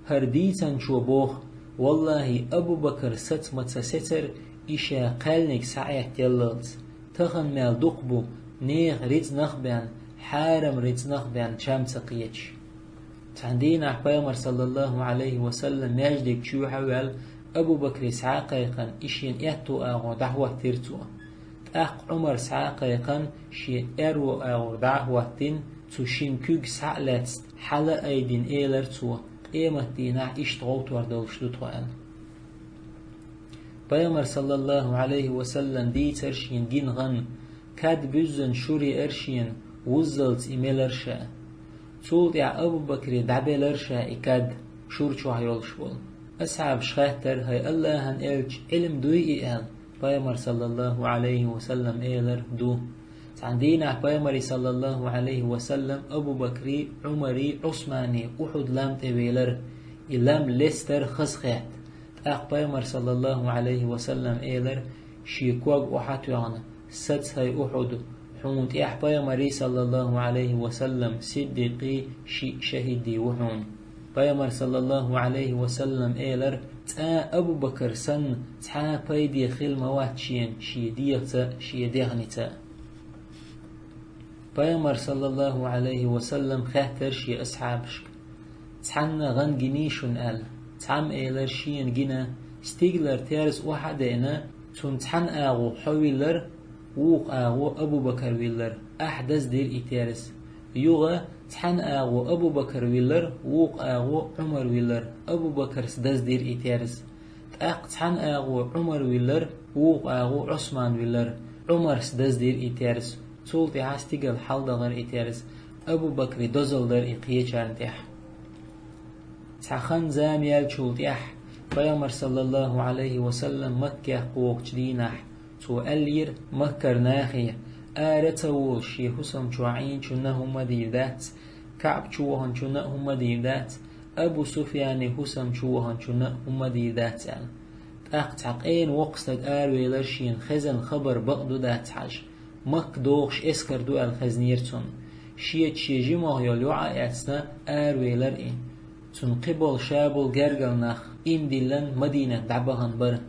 ХӀара дийцинчо боху: «Валлахи, Абу-Бакар саца ма ца сецара и ша кхаьллиниг схьаэттаяллалц. Тахана мел дукха бу нехан рицкъанах а бен, хьарам рицкъанах а бен чам ца кхеташ». Цхьана дийнахь Пайхамар, саллаллаху Ӏалайхи ва саллам, маьждиг чоьхьа а ваьлла, Абу-Бакре схьа а кхайкхина, и шена аьтту агӀор дӀахӀоттийра цо. ТӀаккха Ӏумар схьа а кхайкхина, шен аьрру агӀор дӀа а хӀоттийна, цу шина куьг схьа а лаьцна, хьала а айдина, элара цо: «Къематдийнахь иштта гӀовттор долуш ду тхо», – аьлла. Пайхамар, саллаллаху Ӏалайхи ва саллам, дийцара шена гина гӀан, кад буьззина шура еара шена, вуззалц и мелара ша. Цул тӀаьхьа Абу-Бакре дӀабелара ша и кад, шура чохь йолуш волу. Асхьабаш хаьттара: «ХӀай Аллахьан элча, Ӏилма дуй и?» – аьлла. Пайхамар, саллаллаху Ӏалайхи ва саллам, элара: «Ду». Цхьана дийнахь Пайхамаре, саллаллаху Ӏалайхи ва саллам, Абу-Бакри, Ӏумари, Ӏусмани Ухьуд лам тӀе велара. И лам лестар хаза хетта. ТӀаккха Пайхамар, саллаллаху Ӏалайхи ва саллам, элар, шен ког охьатоьхна: «Саца, хӀай Ухьуд, хьуна тӀехь Пайхамарий, саллаллаху Ӏалайхи ва саллам, сиддикъий, шиъ шахӀидий ву хьуна». Пайхамар, саллаллаху Ӏалайхи ва саллам, элар: «ЦӀа Абу Бакр санна цхьа а пайде хила ма вац шена шен дегӀаца а, шен дегӀаница а». Пайхамар, саллаллаху Ӏалайхи ва саллам, хаьттар шен асхьабашка: «Цхьанна гӀан гиний шуна?» — аьлла. Цхьамма элар шена гина. Стигалара терза охьа а деана, цунна цхьан агӀо хьо виллар, вукху агӀо Абу Бакр виллар. Ахь даздира и терза. Юха цхьан агӀо Абу Бакр виллар, вукху агӀо Ӏумар виллар. Абу Бакрс даздира и терза. ТӀаккха цхьан агӀо Ӏумар виллар, вукху агӀо Ӏусман виллар. Ӏумарс даздира и терза. Цул тӀаьхьа стигала хьалдахара и терза. Абу Бакре дозалла дара и кхечарна тӀехь. Цхьа хан-зама яьллачул тӀаьхьа Пайхамар, саллаллаху Ӏалайхи ва саллам, Маккех кхочучу дийнахь, цо аьллера Маккара нахе: «Ара ца волуш, шен хӀусам чу Ӏийначунна а хӀумма а дийр дац, КаӀба чу ваханчунна а хӀумма а дийр дац, Абу Суфьяне хӀусам чу ваханчунна а хӀумма а дийр дац», — аьлла. ТӀаккха цхьа къена воккха стаг аравелар, шена хезна хабар бакъ ду дац хьажа. Макка дохуш эскар ду аьлла хезнера цунна. Шеца шен жимах йолу йоӀ а эцна, аравелар и. Цунна кхиболу шаболу гергара нах, ийман диллина, Мадинат дӀабахана бара.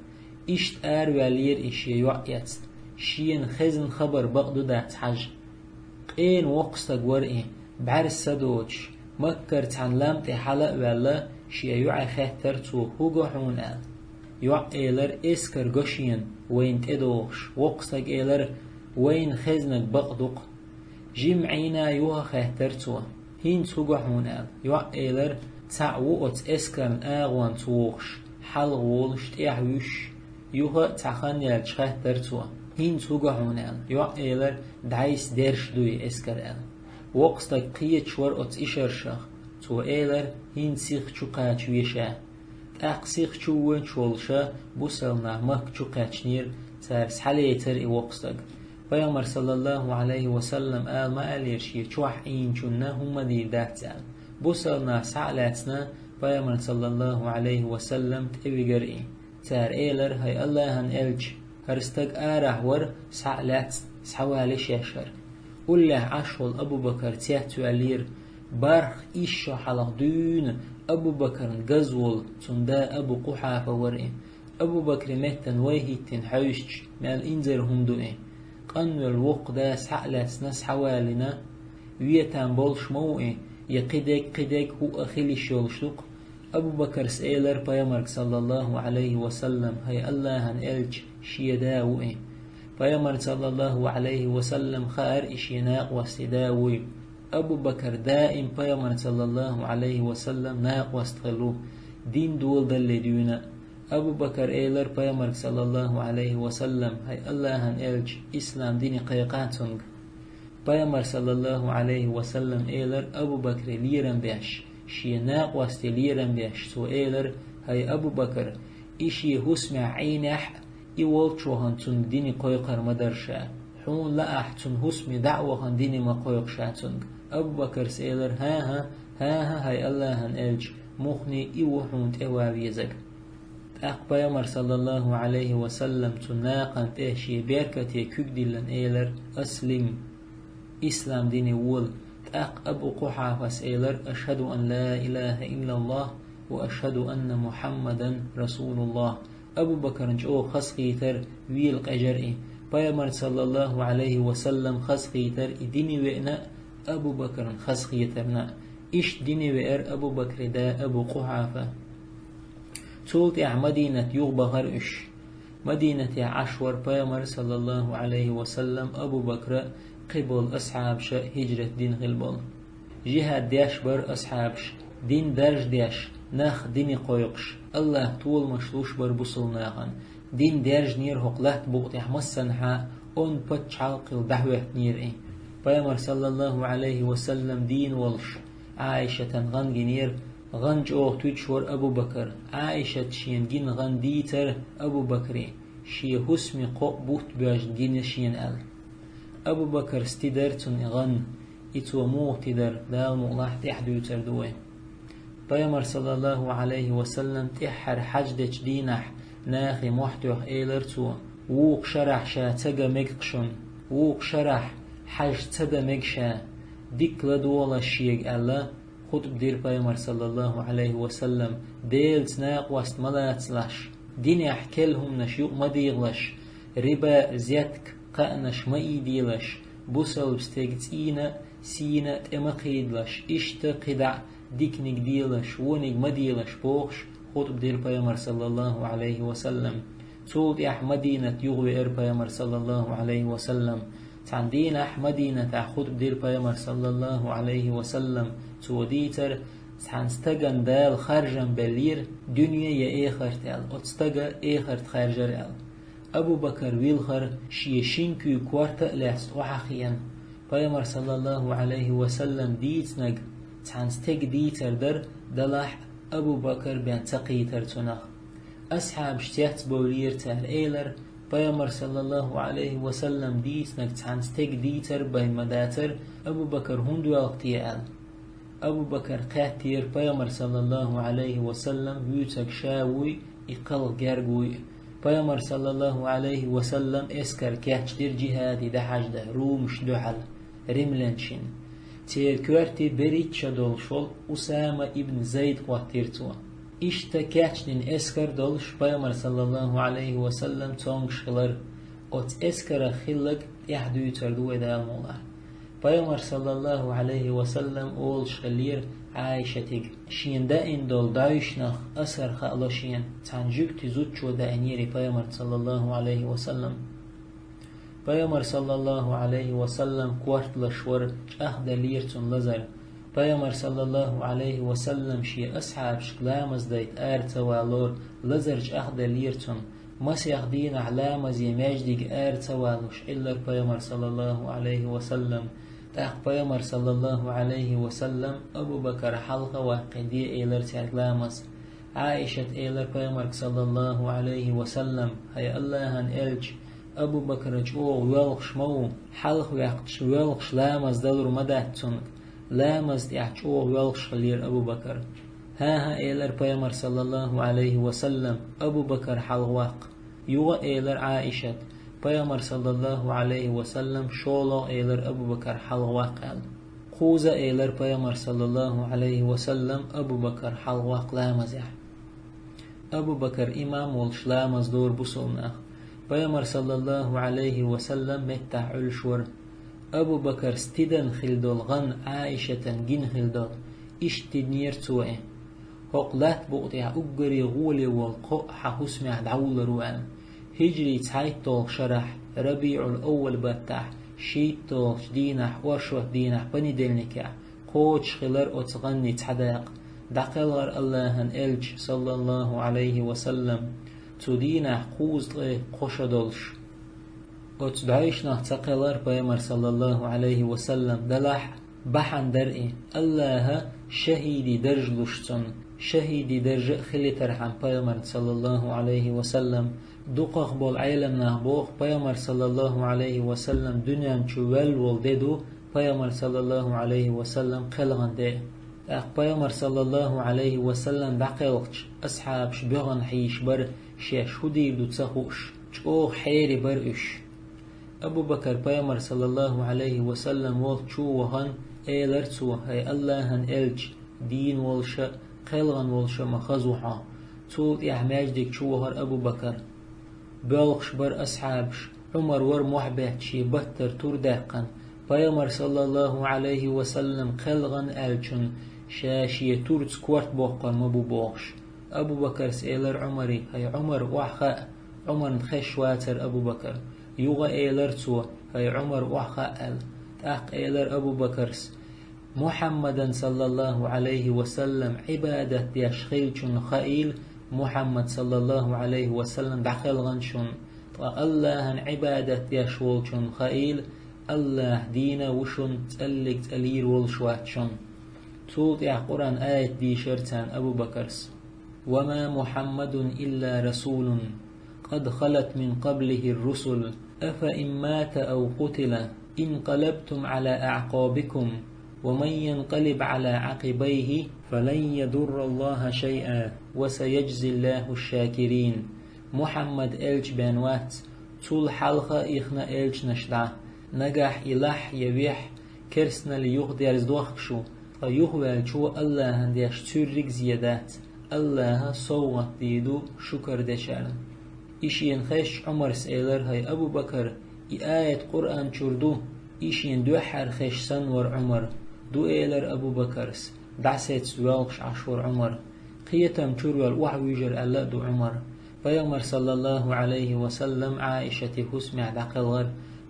Иштта араваьллера и шен йоӀ эцна, шена хезна хабар бакъ ду дац хьажа. Къена воккха стаг вара и, бӀаьрса са доцуш, Маккара цхьана лам тӀе хьала а ваьлла, шен йоӀе хаьттара цо: «ХӀун го хьуна?» — аьлла. ЙоӀ элар: «Эскар го шена, вайна тӀедогӀуш». Воккха стаг элар: «Вайна хезнарг бакъ ду-кх». Жимма Ӏийна юха хаьттара цо: «ХӀинца хӀун го хьуна?» — аьлла. ЙоӀ элар: «Цхьаъ ву оцу эскарна агӀонца вогӀуш, хьалха волуш, тӀехь вуьсуш». Юха а цхьа хан яьлча хаьттара цо: «ХӀинца хӀун го хьуна?» — аьлла. ЙоӀ элар: «ДӀайса дерш ду и эскар», — аьлла. Воккха стаг кхеташ вара оцу ишаршах. Цо элар: «ХӀинца сиха чу кхача веза». ТӀаккха сиха чу воьдуш волуша бусалба нах Макка чу кхаьчнера, цара схьалецара и воккха стаг. Пайхамар, саллаллаху Ӏалайхи ва саллам, ала ма аьллера шен чохь Ӏийначунна хӀумма а дийр дац аьлла. Бусалба нах схьа а лаьцна, Пайхамар, саллаллаху Ӏалайхи ва саллам, тӀевигара и. Цара элар: «ХӀай Аллахьан элча, хӀара стаг арахь вара, схьа а лаьцна, схьавалийша шаьш хӀара». Уллехь Ӏаш волу Абу Бакр цецваьллера. Барх исс шо хьалха дуьйна Абу Бакрна газа волу цунна да Абу Къухьафа вара и. Абу Бакре меттана вай хӀиттина хьаьвсича, мел инзара хӀума ду и. Къанвелла воккха да схьа а лаьцна, схьавалийна, вен там болуш ма ву и, я кхидерг, кхидерг хӀуъа хила йиш йолуш ду-кх. Абу Бакрс элар Пайхамарга, саллаллаху Ӏалайхи ва саллам: «ХӀай Аллахьан элча, шен да ву и». Пайхамарна, саллаллаху Ӏалайхи ва саллам, хаьара и шен накъостий да вуй. Абу Бакр даим Пайхамарна, саллаллаху Ӏалайхи ва саллам, накъост хилла ву, дин доладалале дуьйна а. Абу Бакр элар Пайхамарга, саллаллаху Ӏалайхи ва саллам: «ХӀай Аллахьан элча, ислам дине кхайкха цунга». Пайхамар, саллаллаху Ӏалайхи ва саллам, элар Абу Бакре лерам беш, шен накъосте лерам беш, цо элар: «ХӀай Абу Бакр, и шен хӀусамехь Ӏийнехь а, и волчу вахана цунна дине кхойкхур ма дара ша. Хьуна лаахь, цунна хӀусаме дӀа а вахана дине ма кхойкху ша цунга». Абу Бакрс элар: «ХӀан-хӀа, хӀан-хӀа, хӀай Аллахьан элча, муххале и ву хьуна тӀе ван везарг». ТӀаккха Пайхамар, саллаллаху Ӏалайхи ва саллам, цу накъана тӀе шен беркате куьг диллина элар: «Аслим, ислам дине вола». ТӀаккха Абу Къухьафас элар: «Ашхаду ан ла илаха иллаллах ва ашхаду анна Мухьаммадан расулуллах». Абу Бакрна чӀогӀа хазахийтар, вела къежар и. Пайхамар, саллаллаху Ӏалайхи ва саллам, хазахийтар и дине веана а, Абу Бакрна хазахетарна а. Иштта дине веара Абу Бакре да Абу Къухьафа. Цул тӀаьхьа Мадинат юхабахара уьш. Мадинатехь Ӏаш вара Пайхамар, саллаллаху Ӏалайхи ва саллам, Абу Бакр а, кхиболу асхьабаш а хӀижрат дина хилла болу. Жихьад деш бара асхьабаш, дин даржадеш, нах дине кхойкхуш, Аллахьа толамаш луш бара бусалба нахана. Дин даьржинера хӀокху латта букъа тӀехь массанхьа, онда пачхьалкх хилла дӀахӀоьттинера и. Пайхамар, саллаллаху Ӏалайхи ва саллам, дийна волуш, Ӏаишатан гӀан гинера, гӀан чӀогӀа туьдуш вара Абу Бакр. Ӏаишата шена гина гӀан дийцара Абу Бакре, шен хӀусаме кхоъ бутт боьжна гина шена аьлла. Абу Бакрс тидара цунна и гӀан, и цо муха тидара, Дала мукъалахь тӀаьхьа дуьйцур ду вай. Пайхамар, саллаллаху Ӏалайхи ва саллам, тӀеххьара хьаж дечу дийнахь нахе мохь тоьхна элира цо: «Вукху шарахь ша ца ган мега-кх шуна, вукху шарахь хьаж ца дан мега ша, дика ладогӀалаш шега», — аьлла, хутба дира Пайхамар, саллаллаху Ӏалайхи ва саллам. Делаца накъост ма лацалаш, динехь керла хӀуманаш юкъа ма дехалаш, риба, зетка, кхаанаш ма ийделаш, бусалба стеган цӀийнан а, сийнан а тӀе ма кхийдалаш, иштта кхидӀа а диканиг делаш, вониг ма делаш, бохуш, хутба дира Пайхамар, саллаллаху Ӏалайхи ва саллам. Цул тӀаьхьа Мадинат юхавеара Пайхамар, саллаллаху Ӏалайхи ва саллам. Цхьана дийнахь Мадинатахь хутба дира Пайхамар, саллаллаху Ӏалайхи ва саллам. Цо дийцар, цхьана стагана Дала харжам беллера, дуьне я эхарт аьлла, оцу стага эхарт харжар аьлла. Абу Бакар вилхар шен шина куьйга корта а лаьцна охьахиъна. Пайхамар, саллаллаху Ӏалайхи ва саллам, дийцинарг цхьана стеган дийцар дара, делахь а Абу Бакар бен ца кхийтар цунах. Асхьабаш цецбовлийра, цара элира: «Пайхамар, саллаллаху Ӏалайхи ва саллам, дийцинарг цхьана стеган дийцар бен ма дацара, Абу Бакар хӀунда воьлху те?» — аьлла. Абу Бакар кхеттера, Пайхамар, саллаллаху Ӏалайхи ва саллам, вуьйцург ша вуй, и кхалха герга вуй. Пайхамар, саллаллаху Ӏалайхи ва саллам, эскар кечдира джихӀаде дӀахьаждан румашна дуьхьал, римлянашна. Церан коьрте берхӀитта шо долуш волу Усама ибн Зайд хӀоттийра цо. Иштта кечдина эскар долуш, Пайхамар, саллаллаху Ӏалайхи ва саллам, цомгуш хилар. Оцу эскарах хилларг тӀаьхьа дуьйцур ду вай, Дала мукъ лахь. Пайхамар, саллаллаху Ӏалайхи ва саллам, олуш хиллера Ӏайшатига, шена даийна долу дойшнах асар хаало шена, цхьана жуьгти зудчо даийнера Пайхамарна, саллаллаху Ӏалайхи ва саллам. Пайхамар, саллаллаху Ӏалайхи ва саллам, корталаш вара, чӀагӀделлера цунна лазар. Пайхамар, саллаллаху Ӏалайхи ва саллам, шен асхьабашка ламаз дайта ара ца валора, лазар чӀагӀделлера цунна. Масех дийнахь ламазе маьждиге ара ца валуш Ӏиллар Пайхамар, саллаллаху Ӏалайхи ва саллам. ТӀаккха Пайхамар, саллаллаху Ӏалайхи ва саллам, Абу Бакар хьалха ваккхий де элира цаьрга ламаз. Ӏаишат элира Пайхамарга, саллаллаху Ӏалайхи ва саллам: «ХӀай Аллахьан элча, Абу Бакар чӀогӀа воьлхуш ма ву, хьалха ваьккхича воьлхуш ламаз далур ма дац цунга». Ламаза тӀехь чӀогӀа воьлхуш хиллера Абу Бакар. «ХӀан-хӀа», — элира Пайхамар, саллаллаху Ӏалайхи ва саллам, — «Абу Бакар хьалха ваккха». Юха элира Ӏаишат: «Пайхамар, саллаллаху Ӏалайхи ва саллам, шолгӀа», — элира, — «Абу Бакар хьалха ваккха», — аьлла. Кхузза элира Пайхамар, саллаллаху Ӏалайхи ва саллам, Абу Бакар хьалха ваккха ламазехь. Абу Бакар имам волуш ламаз дора бусалба нах. Пайхамар, саллаллаху Ӏалайхи ва саллам, меттахь Ӏуьллуш вара. Абу Бакарс тидана хилла долу гӀан Ӏаишатан гина хилла долу. Иштта тидинера цо и: «ХӀокху латта букъа тӀехь уггаре гӀоле волу кхоъ хьан хӀусамехь дӀавуллур ву», — аьлла. ХӀижрий цхьайтталгӀа шарахь, РабиӀул-Аввал баттахь, шийтталгӀачу дийнахь, оршот дийнахь, понедельникехь, кхочуш хилар оцу гӀанний цхьа дакъа. ДӀакхелхар Аллахьан элча, саллаллаху Ӏалайхи ва саллам, цу дийнахь кхузткъе кхо шо долуш. Оцу дойшнах ца кхелхар Пайхамар, саллаллаху Ӏалайхи ва саллам, делахь а, бахьана дара и, Аллаха шахӀидийн даржа луш цунна, шахӀидийн даржа а хилийтархьама Пайхамарна, саллаллаху Ӏалайхи ва саллам. Дукхах болу Ӏеламнаха боху, Пайхамар, саллаллаху Ӏалайхи ва саллам, дуьнен чу ваьлла волу де ду Пайхамар, саллаллаху Ӏалайхи ва саллам, кхелхина де. ТӀаккха Пайхамар, саллаллаху Ӏалайхи ва саллам, дӀакхелхича, асхьабаш боьхна хьийзаш бара, шаьш хӀун дийр ду ца хууш, чӀогӀа хьере бара уьш. Абу Бакар Пайхамар, саллаллаху Ӏалайхи ва саллам, волчу вахана, элира цо: «ХӀай Аллахьан элча, дийна волуш а, кхелхина волуш а ма хаза ву хьо». Цул тӀаьхьа маьждиг чу вахара Абу Бакар. Боьлхуш бара асхьабаш, Ӏумар вара мохь бетташ шен баттара тур даьккхина. Пайхамар, саллаллаху Ӏалайхи ва саллам, кхелхина аьллачунна ша шен турца корта боккхур ма бу бохуш. Абу Бакарс элира Ӏумаре: «ХӀай Ӏумар, охьахаа, Ӏумарна хезаш вацара Абу Бакар». Юха элира цо: «ХӀай Ӏумар, охьахаа», — аьлла. ТӀаккха элира Абу Бакарс: «Мухьаммадан, саллаллаху Ӏалайхи ва саллам, Ӏибадат деш хилчунна хаийла, Мухьаммад, саллаллаху Ӏалайхи ва саллам, дӀакхелхина шуна. Ткъа Аллахьан Ӏибадат деш волчунна хаийла, Аллахь дийна ву шуна, цӀаллиг цӀа лийр волуш вац шуна». Цул тӀаьхьа Къуръан аят дийшира царна Абу Бакарс: «وما محمد إلا رسول قد خلت من قبله الرسل أفإن مات أو قتل انقلبتم على أعقابكم ومن ينقلب على عقبيه فلن يضر الله شيئا وسيجزي الله الشاكرين. Мухьаммад элча бен вац, цул хьалха а ихна элчанаш дӀа. Нагахь и лахь я вехь керстаналла юхадерзадохка шу, ткъа юхаваьллачо АллахӀан деш цуьрриг а зе дац, АллахӀа совгӀат дийр ду шукар дечарна. И шена хезча, Ӏумарс элар: «ХӀай Абу Бакар, и аят Къуръан чура ду». И шена дуьххьара хезаш санна вара Ӏумар. «Ду», — элар Абу Бакарс. ДӀасецна воьлхуш Ӏаш вара Ӏумар. Кхетам чура ваьлла охьавуьйжар аьлла а ду Ӏумар. Пайхамар, саллаллаху Ӏалайхи ва саллам, Ӏаишата хӀусамехь дӀакхелхар.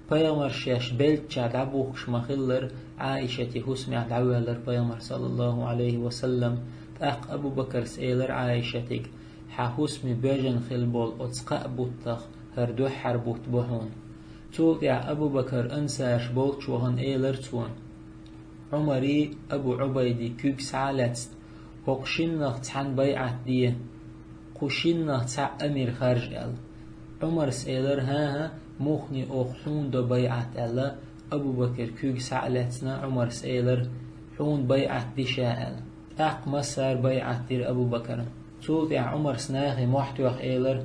Пайхамар шаьш беллачохь дӀабухкуш ма-хиллара, Ӏаишата хӀусамехь дӀавоьллар Пайхамар, саллаллаху Ӏалайхи ва саллам. ТӀаккха Абу Бакарс элар Ӏаишатага: «Хьан хӀусаме боьжна хилла болу оцу кхаа буттах хӀара дуьххьара бутт бу хьуна». Цул тӀаьхьа Абу Бакар ансараш болчу вахана элар цо: «Ӏумарий, Абу Ӏубайдий куьг схьа а лаьцна, хӀокху шиннах цхьаьна байӀат де, кху шиннах цхьаъ амир харжа», — аьлла. Ӏумарс элар: «ХӀан-хӀа, муххале оха хьуна до байӀат», — аьлла. Абу Бакар куьг схьа а лаьцна, Ӏумарс элар: «Хьуна байӀат де ша», — аьлла. ТӀаккха массара байӀат дира Абу Бакарна. Цул тӀаьхьа Ӏумарс нахе мохь тоьхна элар: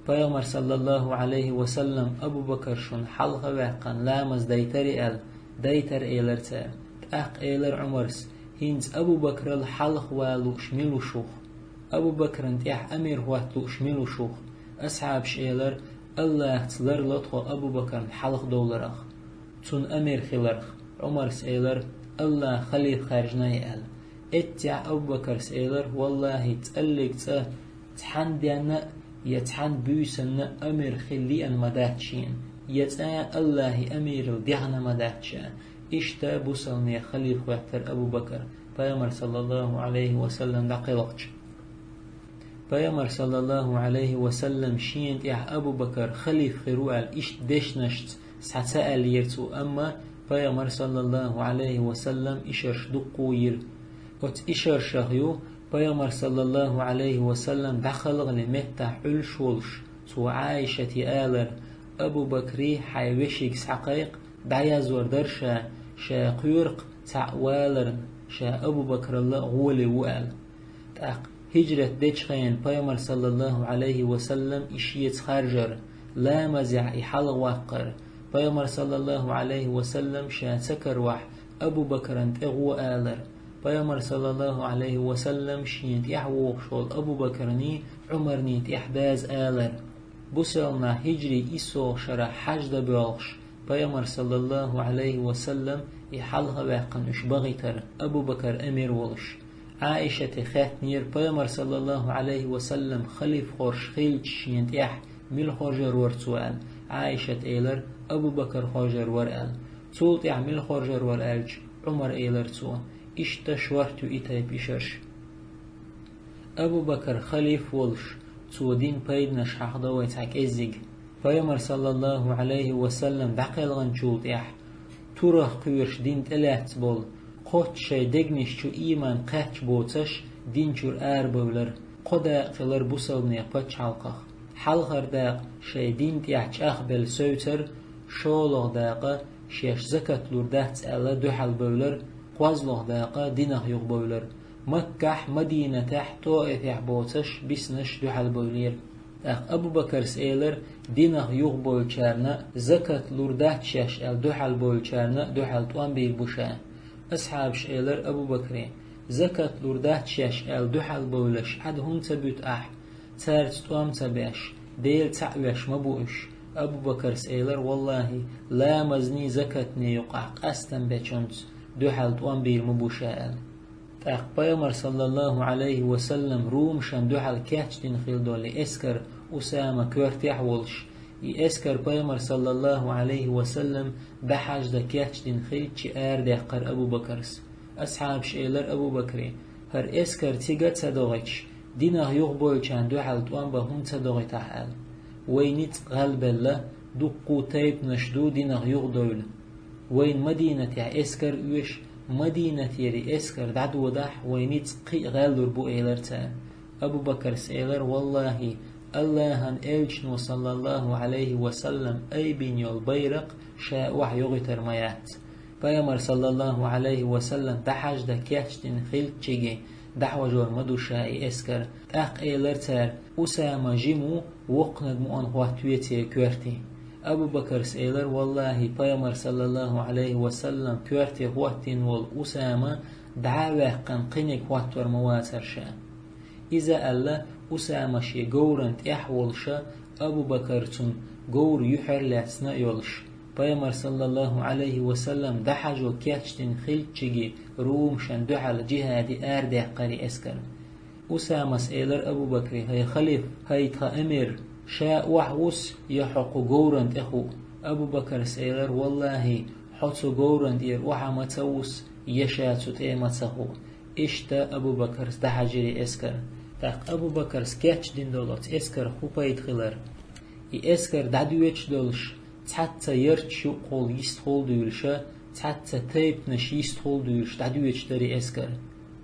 «Пайхамар, саллаллаху Ӏалайхи ва саллам, Абу Бакар шуна хьалха а ваьккхина ламаз дайтарий?» — аьлла. «Дайтар», — элар цара. ТӀаккха элар Ӏумарс: «ХӀинца Абу Бакарал хьалха вала лууш мила ву шух? Абу Бакарна тӀехь амир хӀотта лууш мила ву шух?» Асхьабаш элар: «АллахӀаца ларло тхо Абу Бакарна хьалха довларах, цунна амир хиларх». Ӏумарс элар: «АллахӀа халифа хаьржина», — аьлла. Эццехь Абу Бакарс элар: «ВаллахӀи, цӀаллиг цӀа цхьана денна а, я цхьана буьйсанна а амир хила лиъна ма дац шена, я цкъа а АллахӀан амирал дехна ма дац ша». Иштта бусалбанех халифа хӀоьттира Абу Бакар, Пайхамар, саллаллаху Ӏалайхи ва саллам, дӀакхелхича. Пайхамар, саллаллаху Ӏалайхи ва саллам, шена тӀехь Абу Бакар халифа хир ву аьлла иштта дешнашца схьа ца аьллера цо, амма Пайхамар, саллаллаху Ӏалайхи ва саллам, ишарш дуккха а йира. Оцу ишаршах ю Пайхамар, саллаллаху Ӏалайхи ва саллам, дӀакхалхале меттахь Ӏуьллуш волуш, цо Ӏаишате алар: «Абу Бакрий, хьайн вешига схьакхайкха, дӀаязвар дара ша, ша кхоьру-кх цхьаъ валарна, ша Абу Бакралла гӀоле ву», — аьлла. ТӀаккха хӀиджрат дечу хенахь Пайхамар, саллаллаху Ӏалайхи ва саллам, и шеца харжар, ламазехь и хьалхаваккхар, Пайхамар, саллаллаху Ӏалайхи ва саллам, ша ца каравахь, Абу Бакарна тӀе гӀо алар, Пайхамар, саллаллаху Ӏалайхи ва саллам, шена тӀаьхьа вогӀуш волу Абу Бакарний, Ӏумарний тӀаьхьа даза алар. Бусалба нах хӀиджрий иссолгӀа шарахь хьаж дан боьлхуш, Пайхамар, саллаллаху Ӏалайхи ва саллам, и хьалха а ваьккхина уьш бахийтара, Абу Бакар амир волуш. Ӏаишате хаьттинера, Пайхамар, саллаллаху Ӏалайхи ва саллам, халифа хоржуш хилча шена тӀехь мила хоржур вара цо аьлла. Ӏаишата элар: «Абу Бакар хоржур вара», — аьлла. Цул тӀаьхьа мила хоржур вара аьлча, Ӏумара элар цо. Иштта шортта ю и тайпа ишарш. Абу Бакар халифа волуш, цо дина пайданаш хьахадо вай цхьа кӀеззиг. Пайхамар, саллаллаху Ӏалайхи ва саллам, дӀакхелханчул тӀаьхьа турах кхоьруш дин тӀелаьцна болу, кхоччуш шайн дегнаш чу ийман кхаьчча боцуш, дин чуьра арабевлира, кхо дакъа хилира бусалбанех пачхьалкхах. Хьалхара дакъа шайн дин тӀехь чӀагӀбелла севцира, шолгӀа дакъа шаьш закат лур дац аьлла дуьхьал бевлира, кхозлагӀа дакъа динах юхабевлира. Маккахь, Мадинатехь, ТӀоифехь боцуш биснарш дуьхьал бевлира. ТӀаккха Абу Бакарс элира: «Динах юхабевллачарна а, закат лур дац шаьш аьлла дуьхьал бевллачарна а дуьхьал тӀом бийр бу ша». Асхьабаш элира Абу Бакре: «Закат лур дац шаьш аьлла дуьхьал бевлларш Ӏад хӀунда ца буьту ахь? Цаьрца тӀом ца беш, Дела цхьаъ веш ма бу уьш». Абу Бакарс элира: «ВаллахӀи, ламазний, закатний юкъахь къастам бечунца дуьхьал тӀом бийр ма бу ша», — аьлла. ТӀаккха Пайхамар, саллаллаху Ӏалайхи ва саллам, румашна дуьхьал кечдина хилла долу эскар Усама коьртехь а волуш, и эскар Пайхамар, саллаллаху Ӏалайхи ва саллам, дӀахьаждан кечдина хилча арадаьккхира Абу Бакарс. Асхьабаш элира Абу Бакре: «ХӀара эскар цига а ца догӀуьйтуш, динах юхабевллачарна дуьхьал тӀом бан хӀунда ца догӀуьйту ахь?» — аьлла. «Вай ницкъ гӀелбелла, дуккха а тайпанаш ду динах юхадевлла. Вайна Мадинатехь эскар а оьшу, Мадинатера эскар дӀадодахь, вай ницкъ кхин а гӀеллур бу», — элира цара. Абу Бакарс элира: «ВаллахӀи, АллахӀан элчано, саллаллаху Ӏалайхи ва саллам, айбина йолу байракх ша охьайохуьйтур ма яц. Пайхамар, саллаллаху Ӏалайхи ва саллам, дӀахьажда кечдина хилччиги, дӀахьожор ма ду ша и эскар. ТӀаккха элар цара: «Усама жима ву, воккханиг мукъана хӀотта веце коьрте». Абу Бакарс элар: «Валлахи, Пайхамар, саллаллаху Ӏалайхи ва саллам, коьрте хӀоттийна волу Усама дӀа а ваьккхина, кхиниг хӀоттор ма вацара ша». Иза аьлла, Усама шен говран тӀехь а волуша, Абу Бакар цунна говр юьхьар лаьцна а йолуш, Пайхамар, саллаллаху Ӏалайхи ва саллам, дӀахьажо кечдина хилччиги, румашна дуьхьал жихӀаде арадаьккхира и эскар. Усамас элар Абу Бакре: «ХӀай халиф, хӀай тхан амир, ша охьа вус, я хьо кху говран тӀе хуу?» Абу Бакарс элар: «Валлахи, хьо цу говран тӀера охьа ма ца вус, я ша цу тӀе ма ца хуу». Иштта Абу Бакарс дӀахьажира и эскар. ТӀаккха Абу Бакарс кечдина долу оцу эскарх хӀун пайда хилар? И эскар дӀадоьдуш долуш, цхьацца ярташ юккъехула йистхула дуьйлуша, цхьацца тайпанаш йистхула дуьйлуш дӀадоьдуш дара и эскар.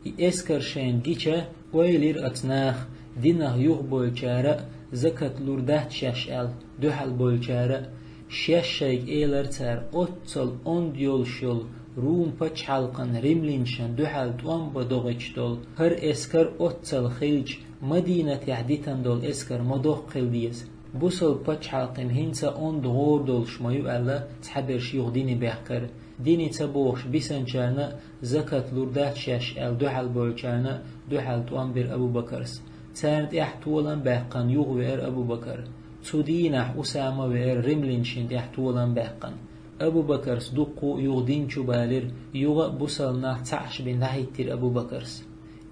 И эскар шайна гича, ойла йира оцу наха, динах юхабевллачара а, закат лур дац шаьш аьлла, дуьхьал бевллачара а. Шаьш шайга элар цара: «Оццул онда йолуш йолу Рум пачхьалкхана римлянашна дуьхьал тӀом бан догӀуьйтуш долу хӀара эскар оццул хилча, Мадинатехь дитина долу эскар ма доккха хила деза. Бусалба пачхьалкхе-м хӀинца а онда гӀора долуш ма ю», — аьлла, цхьаберш юха дине баьхкира. Дине ца богӀуш бисинчарна а, закат лур дац шаьш аьлла дуьхьал бевллачарна а дуьхьал тӀом бира Абу Бакарс. Царна тӀехь толам баьккхина юхавеара Абу Бакар. Цу дийнахь Усама веара римлянашна тӀехь толам баьккхина. Абу Бакарс дуккха а юха дин чу балийра, юха а бусалба нах цхьаъ бина дӀахӀиттира Абу Бакарс.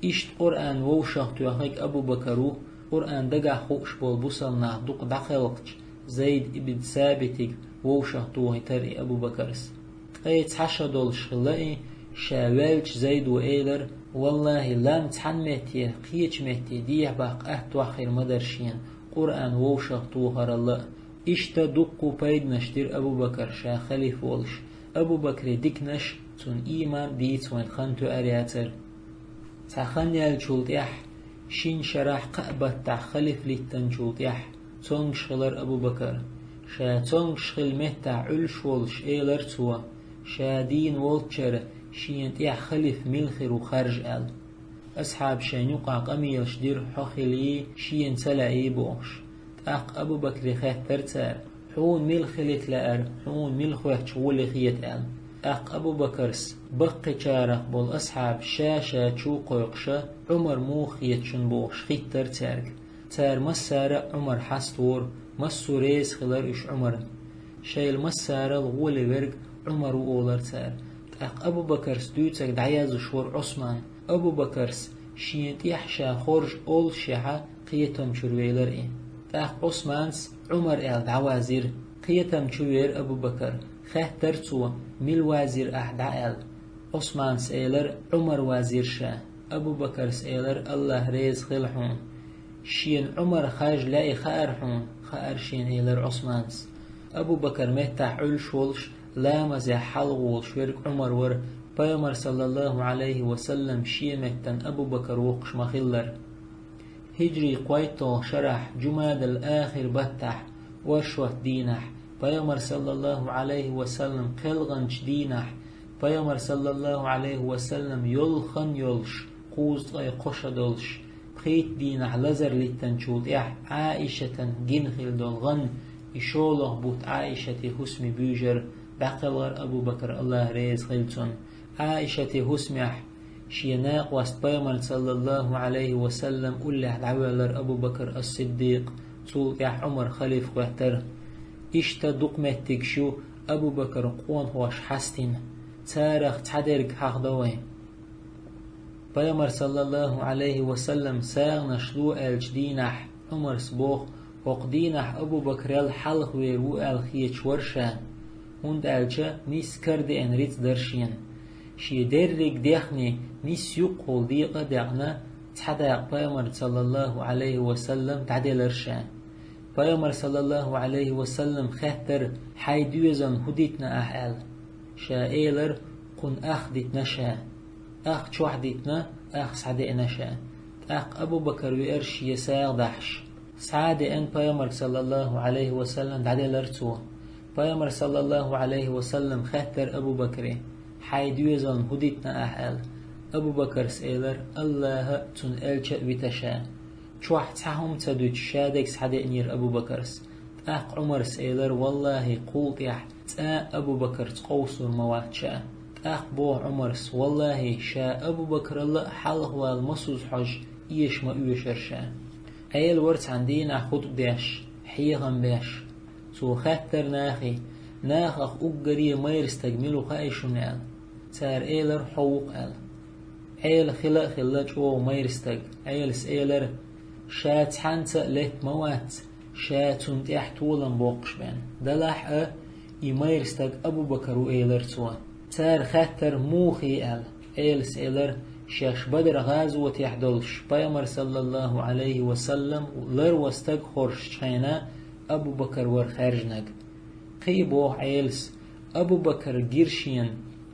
Иштта Къуръан вовшахтоьхнарг Абу Бакар ву, Къуръан дагахь хууш болу бусалба нах дукха дӀакхелхича, Зайд ибн Сабитиг вовшахтохийтира и Абу Бакарс. Ткъе цхьа шо долуш хилла и, ша ваьлча Зайдо элира: «Валлахи, лам цхьана метте, кхечу метте дехьа баккха атта дохьийла ма дара шена, Къуръан вовшахтохаралла а». Иштта дуккха а пайданаш дира Абу Бакар ша халиф волуш. Абу Бакре диканаш, цунна ийман а, дийца вайн хан тоьар яцара. Цхьа хан яьллачул тӀаьхьа, шина шарахь кхаа баттахь халиф литтанчул тӀаьхьа, цомгуш хилира Абу Бакар. Ша цомгуш хилла меттахь Ӏуьллуш волуш элира цо, ша дийна волччара шена тӀехь халиф мила хир ву харжа аьлла. Асхьабаша шайна юкъахь къамелаш дира, хьо хилий, шена ца лаьий бохуш. ТӀаккха Абу Бакре хаьттира цара: «Хьуна мила хилийта лаьара, хьуна мила хоьттуш гӀоле хета?» — аьлла. ТӀаккха Абу Бакарс баккхийчарах болу асхьабаш ша-ша чу а кхойкхуша, Ӏумар муха хета шуна бохуш, хиттира цаьрга. Цара массара а Ӏумар хьаставора, массо а реза хилира уьш Ӏумарна. Шайл массарал гӀоле верг Ӏумар ву олура цара. ТӀаккха Абу Бакарс дуьйцург дӀаяздеш вара Ӏусман. Абу Бакарс шена тӀехь ша хоржу оллушехьа, кхетам чуьра велира и. ТӀаккха Ӏусманс Ӏумар аьлла дӀавазйира. Кхетам чу веара Абу Бакар. Хаьттира цо: «Мила вазйира ахь дӀа?» — аьлла. Ӏусманс элира: «Ӏумар вазйира ша». Абу Бакарс элира: «АллахӀ реза хила хьуна». «Шена Ӏумар харжа лаьий хаьара хьуна?» — хаьара шена, элира Ӏусманс. Абу Бакар меттахь Ӏуьллуш волуш, ламазехь хьалха волуш верг Ӏумар вара, Пайхамар, саллаллаху Ӏалайхи ва саллам, шен меттана Абу Бакар воккхуш ма-хиллара. ХӀиджрий кхойтталгӀа шарахь, Жумадал-ахир баттахь, оршот дийнахь, Пайхамар, саллаллаху Ӏалайхи ва саллам, кхелханчу дийнахь, Пайхамар, саллаллаху Ӏалайхи ва саллам, йолу хан йолуш, кхузткъе кхо шо долуш, пхийтта дийнахь лазар литтанчул тӀаьхьа Ӏаишатан гина хилла долу гӀан, и шолгӀа бутт Ӏаишате хӀусаме буьйжира, дӀакхелхира Абу Бакар, АллахӀ реза хила цунна. Ӏаишате хӀусамехь шен накъост Пайхамарна, саллаллаху Ӏалайхи ва саллам, уллехь дӀавоьллира Абу Бакар ас-Сиддикъ, цул тӀаьхьа Ӏумар халиф хӀоьттира. Иштта дукха меттигаш ю Абу Бакаран къонахоша хьастина. Царах цхьадерг хьахадо вай. Пайхамар, саллаллаху Ӏалайхи ва саллам, сагӀанаш ло аьллачу дийнахь, Ӏумарс боху, хӀокху дийнахь Абу Бакрел хьалхавер ву аьлла хеташ вара ша, хӀунда аьлча нийсса карадеана рицкъ дара шена. Шен дерриг дехне нийсса юккъехула декъа а декъна, цхьа дакъа Пайхамарна, саллаллаху Ӏалайхи ва саллам, дӀаделира ша. Пайхамар, саллаллаху Ӏалайхи ва саллам, хаьттира: «Хьайн доьзална хӀун дитина ахь?» — аьлла. Ша элира: «Кхунна ах дитина ша. Ах чохь дитина, ах схьадеана ша». ТӀаккха Абу Бакар веара шен сагӀа дахьаш. Схьа а деана, Пайхамарга, саллаллаху Ӏалайхи ва саллам, дӀаделира цо. Пайхамар, саллаллаху Ӏалайхи ва саллам, хаьттира Абу Бакре: хьайн доьзална хӀун дитина ахь?» — аьлла. Абу-Бакарс элира: «АллахӀа а, цуьнан элча а вита ша». Чохь цхьа хӀума ца дуьтуш, шадерг схьадеънера Абу-Бакарс. ТӀаккха Ӏумарс элира: «ВаллахӀи, кхул тӀехь цкъа а Абу-Бакарца къовсур ма вац ша». ТӀаккха боху Ӏумарс: «ВаллахӀи, ша Абу-Бакарал а хьалхавала ма суза хьожа, эша ма оьшура ша». Ӏела вара цхьана дийнахь хутба деш, хьехам беш. Цо хаьттира нахе: «Нахах уггаре майра стаг мила ву хаьий шуна?» — аьлла. Цара элира: «Хьо ву-кх», — аьлла. Ӏела хила а хилла чӀогӀа майра стаг. Ӏелас элира: «Ша цхьаьнца а летта ма вац, ша цунна тӀехь толам боккхуш бен. Делахь а, и майра стаг Абу-Бакар ву», — элира цо. Цара хаьттира: «Муха?» — аьлла. Ӏелас элира: «Шаьш Бадр гӀазотехь долуш, Пайхамар, саллаллаху Ӏалайхи ва саллам, ларван стаг хоржучу хенахь Абу-Бакар вара хаьржинарг». Кхин а боху Ӏелас: «Абу-Бакар гира шена,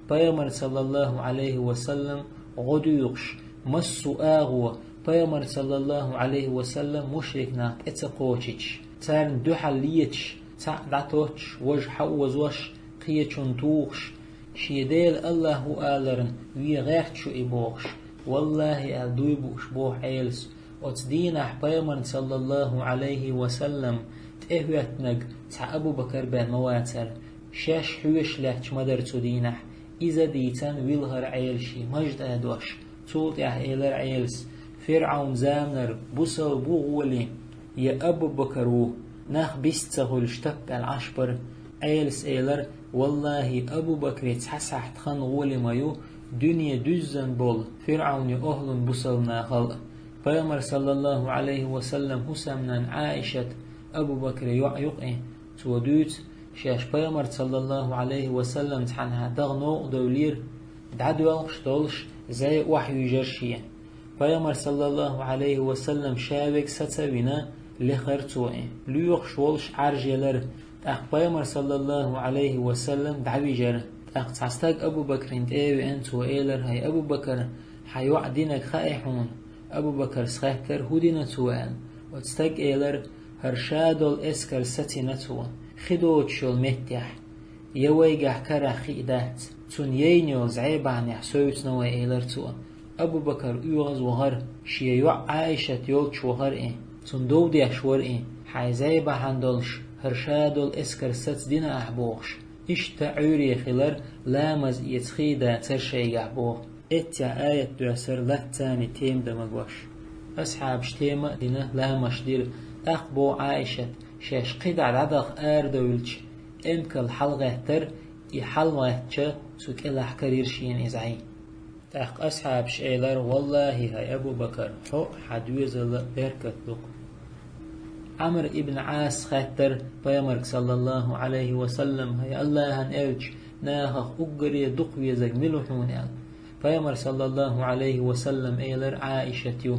Пайхамар, саллаллаху Ӏалайхи ва саллам, гӀо дуьйхуш, массо а агӀо, Пайхамар, саллаллаху Ӏалайхи ва саллам, мушрик нах тӀе ца кхочуьйтуш, царна дуьхьал леташ, цхьаъ дӀатоттуш, важа хьаозош, кхечунна тухуш, шен Дела АллахӀ ву аларна вен гӀерташ ю и бохуш, валлахӀи», — аьлла дуй бууш боху Ӏелас. Оцу дийнахь Пайхамарна, саллаллаху Ӏалайхи ва саллам, тӀехӀоьттинарг цхьа Абу-Бакар бен ма вацара. Шаьш хьоьжуш лаьтташ ма дара цу дийнахь. Иза дийцан вилхара Ӏелаш, мажда а дош. Цул тӀаьхьа элира Ӏелас: «ФирӀавн заманара бусалба ву гӀоле, я Абу-Бакар ву, нах бист ца хуьлуш таппаьлла Ӏаш бара». Ӏелас элира: «ВаллахӀи, Абу-Бакаре цхьа сахьт хан гӀоле ма ю, дуьне дуьззина болу ФирӀавне охӀлун бусалба нахал а». Пайхамар, саллаллаху Ӏалайхи ва саллам, хӀусамнан Ӏаишат, Абу-Бакаре йоӀ ю-кх и, цо дуьйцу, шаьш Пайхамар, саллаллаху Ӏалайхи ва саллам, цхьанхьа дагӀа новкъа девлира, дӀадоьлхуш долуш, зӀе охьайуьйжира шен. Пайхамар, саллаллаху Ӏалайхи ва саллам, ша верг саца а вина, лехара цо и. Лоьхуш волуш Ӏаьржа елира, тӀаккха Пайхамар, саллаллаху Ӏалайхи ва саллам, дӀавижира. ТӀаккха цхьа стаг Абу-Бакрин тӀе а веана, цо элира: «ХӀай Абу-Бакар, хьан йоӀа динарг хаьий хьуна?» Абу-Бакарс хаьттира: «ХӀун дина цо?» — аьлла. Оцу стага элира: «ХӀара ша долу эскар сацийна цо, хи доцуш йолу меттехь. Я вайгахь карахь хи дац, цунна яйна йолу зӀе бахьанехь севцина вай», — элира цо. Абу-Бакар оьгӀазвахара, шен йоӀ Ӏаишат йолчу вахара и. Цунна дов деш вара и: «Хьайн зӀе бахьана долуш хӀара ша долу эскар сацдина ахь», — бохуш. Иштта Ӏуьйре хилар, ламаз эца хи дацара шайгахь боху. Эццехь аят доьссира латта царна тема дан магош. Асхьабаш тема а дина, ламазаш дира. ТӀаккха боху Ӏаишат, шаьш кхидӀа дӀадаха арадевлча, эмкал хьалагӀеттара, и хьалагӀеттача, цу кӀелахь карийра шена и зӀе. ТӀаккха асхьабаш элира: «ВаллахӀи, хӀай Абу-Бакар, хьо а, хьан доьзал а беркат ду-кх». Ӏамр ибн Ӏас хаьттара Пайхамарга, саллаллаху Ӏалайхи ва саллам: «ХӀай АллахӀан элча, нахах уггаре дукха везарг мила ву хьуна?» — аьлла. Пайхамар, саллаллаху Ӏалайхи ва саллам, элира: «Ӏаишат ю».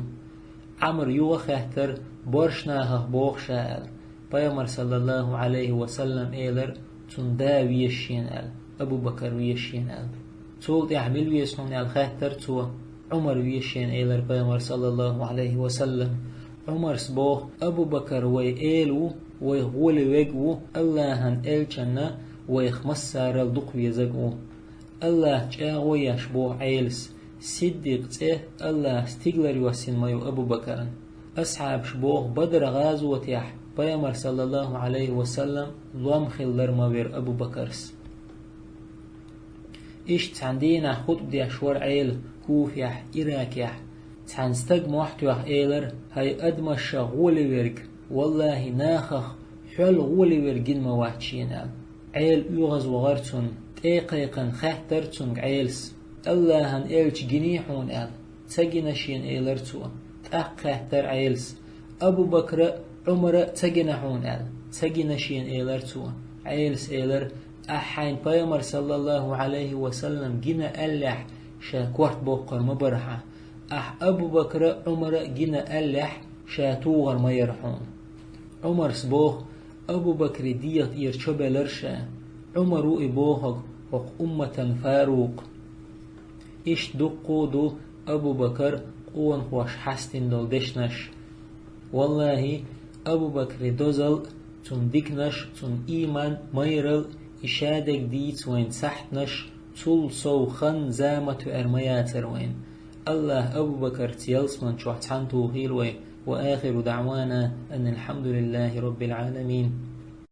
Ӏамр юха хаьттара: «Боьрша нахах боху ша?» — аьлла. Пайхамар, саллаллаху Ӏалайхи ва саллам, элира: «Цунна да веза шена», — аьлла, «Абу-Бакар веза шена», — аьлла. Цул тӀаьхьа: «Мила веза хьуна?» — аьлла хаьттара цо. «Ӏумар веза шена», — элира Пайхамар, саллаллаху Ӏалайхи ва саллам. Ӏумарс боху: «Абу-Бакар вай эла ву, вай гӀоле верг а ву, АллахӀан элчанна вайх массарал дукха везарг а ву». АллахӀ чӀагӀо еш боху Ӏелас, Сиддикъ цӀе АллахӀа стигалара йоссина ма ю Абу-Бакарна. Асхьабаш боху, Бадр гӀазотехь Пайхамар, саллаллаху Ӏалайхи ва саллам, лом хилар ма вера Абу-Бакарс. Иштта цхьана дийнахь хутба деш вара Ӏела Куфехь, Иракехь. Цхьана стага мохь тоьхна элира: «ХӀай адамашах гӀоле верг, валлахӀи, нахах хьол гӀоле верг гина ма вац шена», — аьлла. Ӏела оьгӀазвахара цунна, тӀе а кхайкхина хаьттара цуьнга Ӏелас: «АллахӀан элча гиний хьуна?» — аьлла. «Ца гина шена», — элира цо. ТӀаккха хаьттара Ӏелас: «Абу-Бакра а, Ӏумара а ца гина хьуна?» — аьлла. «Ца гина шена», — элира цо. Ӏелас элира: «Ахь хьайна Пайхамар, саллаллаху Ӏалайхи ва саллам, гина аьллехь, ша корта боккхур ма бара хьан. Ахь Абу-Бакра а, Ӏумара а гина аьллехь, ша тухур ма яра хьуна». Ӏумарс боху: «Абу-Бакри дегӀа тӀера чо белира ша. Ӏумар ву и бохург, хӀокху умматан фарукъ». Иштта дуккха а ду Абу-Бакар къонахоша хьастина долу дешнаш. ВаллахӀи, Абу-Бакри дозал а, цуьнан диканаш а, цуьнан ийман а, майрал а, и шадерг дийца вайна сахьтанаш а, Цул сов хан-замат ваьр ма яцар вайн. АллахӀ Абу Бакарца ялсман чохь цхьаьна тухийла вай. وآخر دعوانا أن الحمد لله رب العالمين.